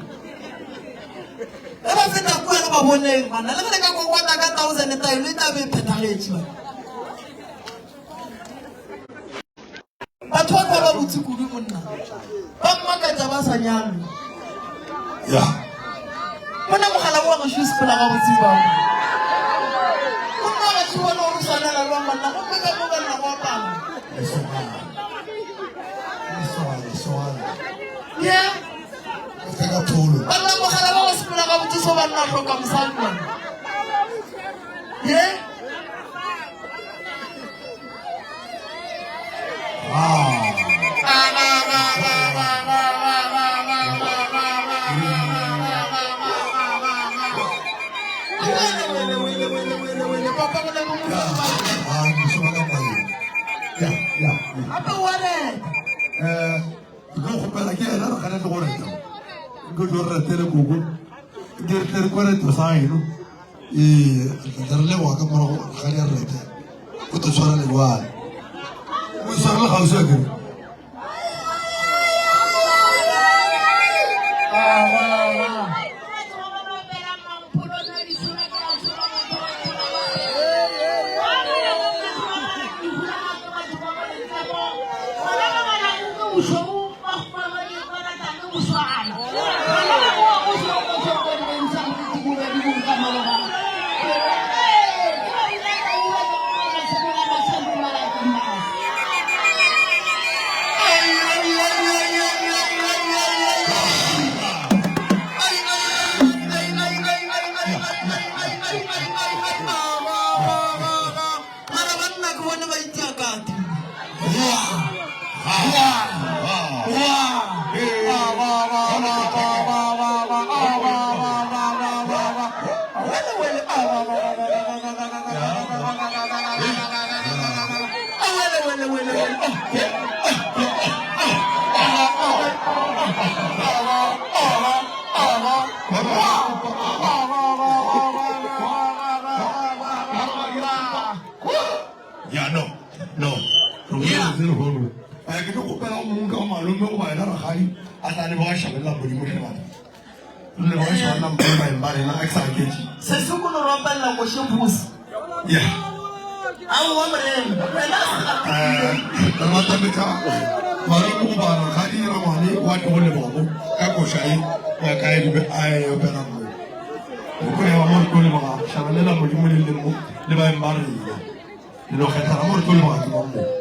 Ge ba feta kua le ba boneng banna le ge le ka kokota ka thousand taelo e tla be e phethagetše banna. Batho ba kwa ba botse kudu monna. Ba mmakatša ba sa nyalwe. Ya. Monna mogala wa gešo o sepela gabotse ba. Monna wa gešo bona o re swanela le wa monna gomme ka mo banna go apara. Lesogana. Lesogana, lesogana. Yeah. O ka pholo. Banna mogala wa go sepela gabotse so banna hloka mosadi bona. Yeah. Kgopela ke ena re ganetse go reta nko tlo re retele koko ke re tle re kwereto sa eno ee re tla re leboga ka morago ga di re retela o tlo tshwara lengwalo o tshwarele kgauswi a kere Mara banna ke bone ba itiakati. Ya no, no. Re boletse lehono. Eh, ke tlo kgopela o mongwe ka wa malome goba yena rakgadi a tla leboga šabelela modimo hle batho. Re leboga šabelela modimo baeng ba rena a ke sa aketše. Sesi o no ropelela koše bose. Ya. Aowa morena, wena a se Eh, re rata metla malome goba rakgadi rangwane wa tlo go leboga mo ka koša e ya ka e be a e opela mo. Re tlo ema mo re tlo leboga šabelela modimo le leng mo le baeng ba rena. Le no kgethana mo re tlo leboga ke mang mo.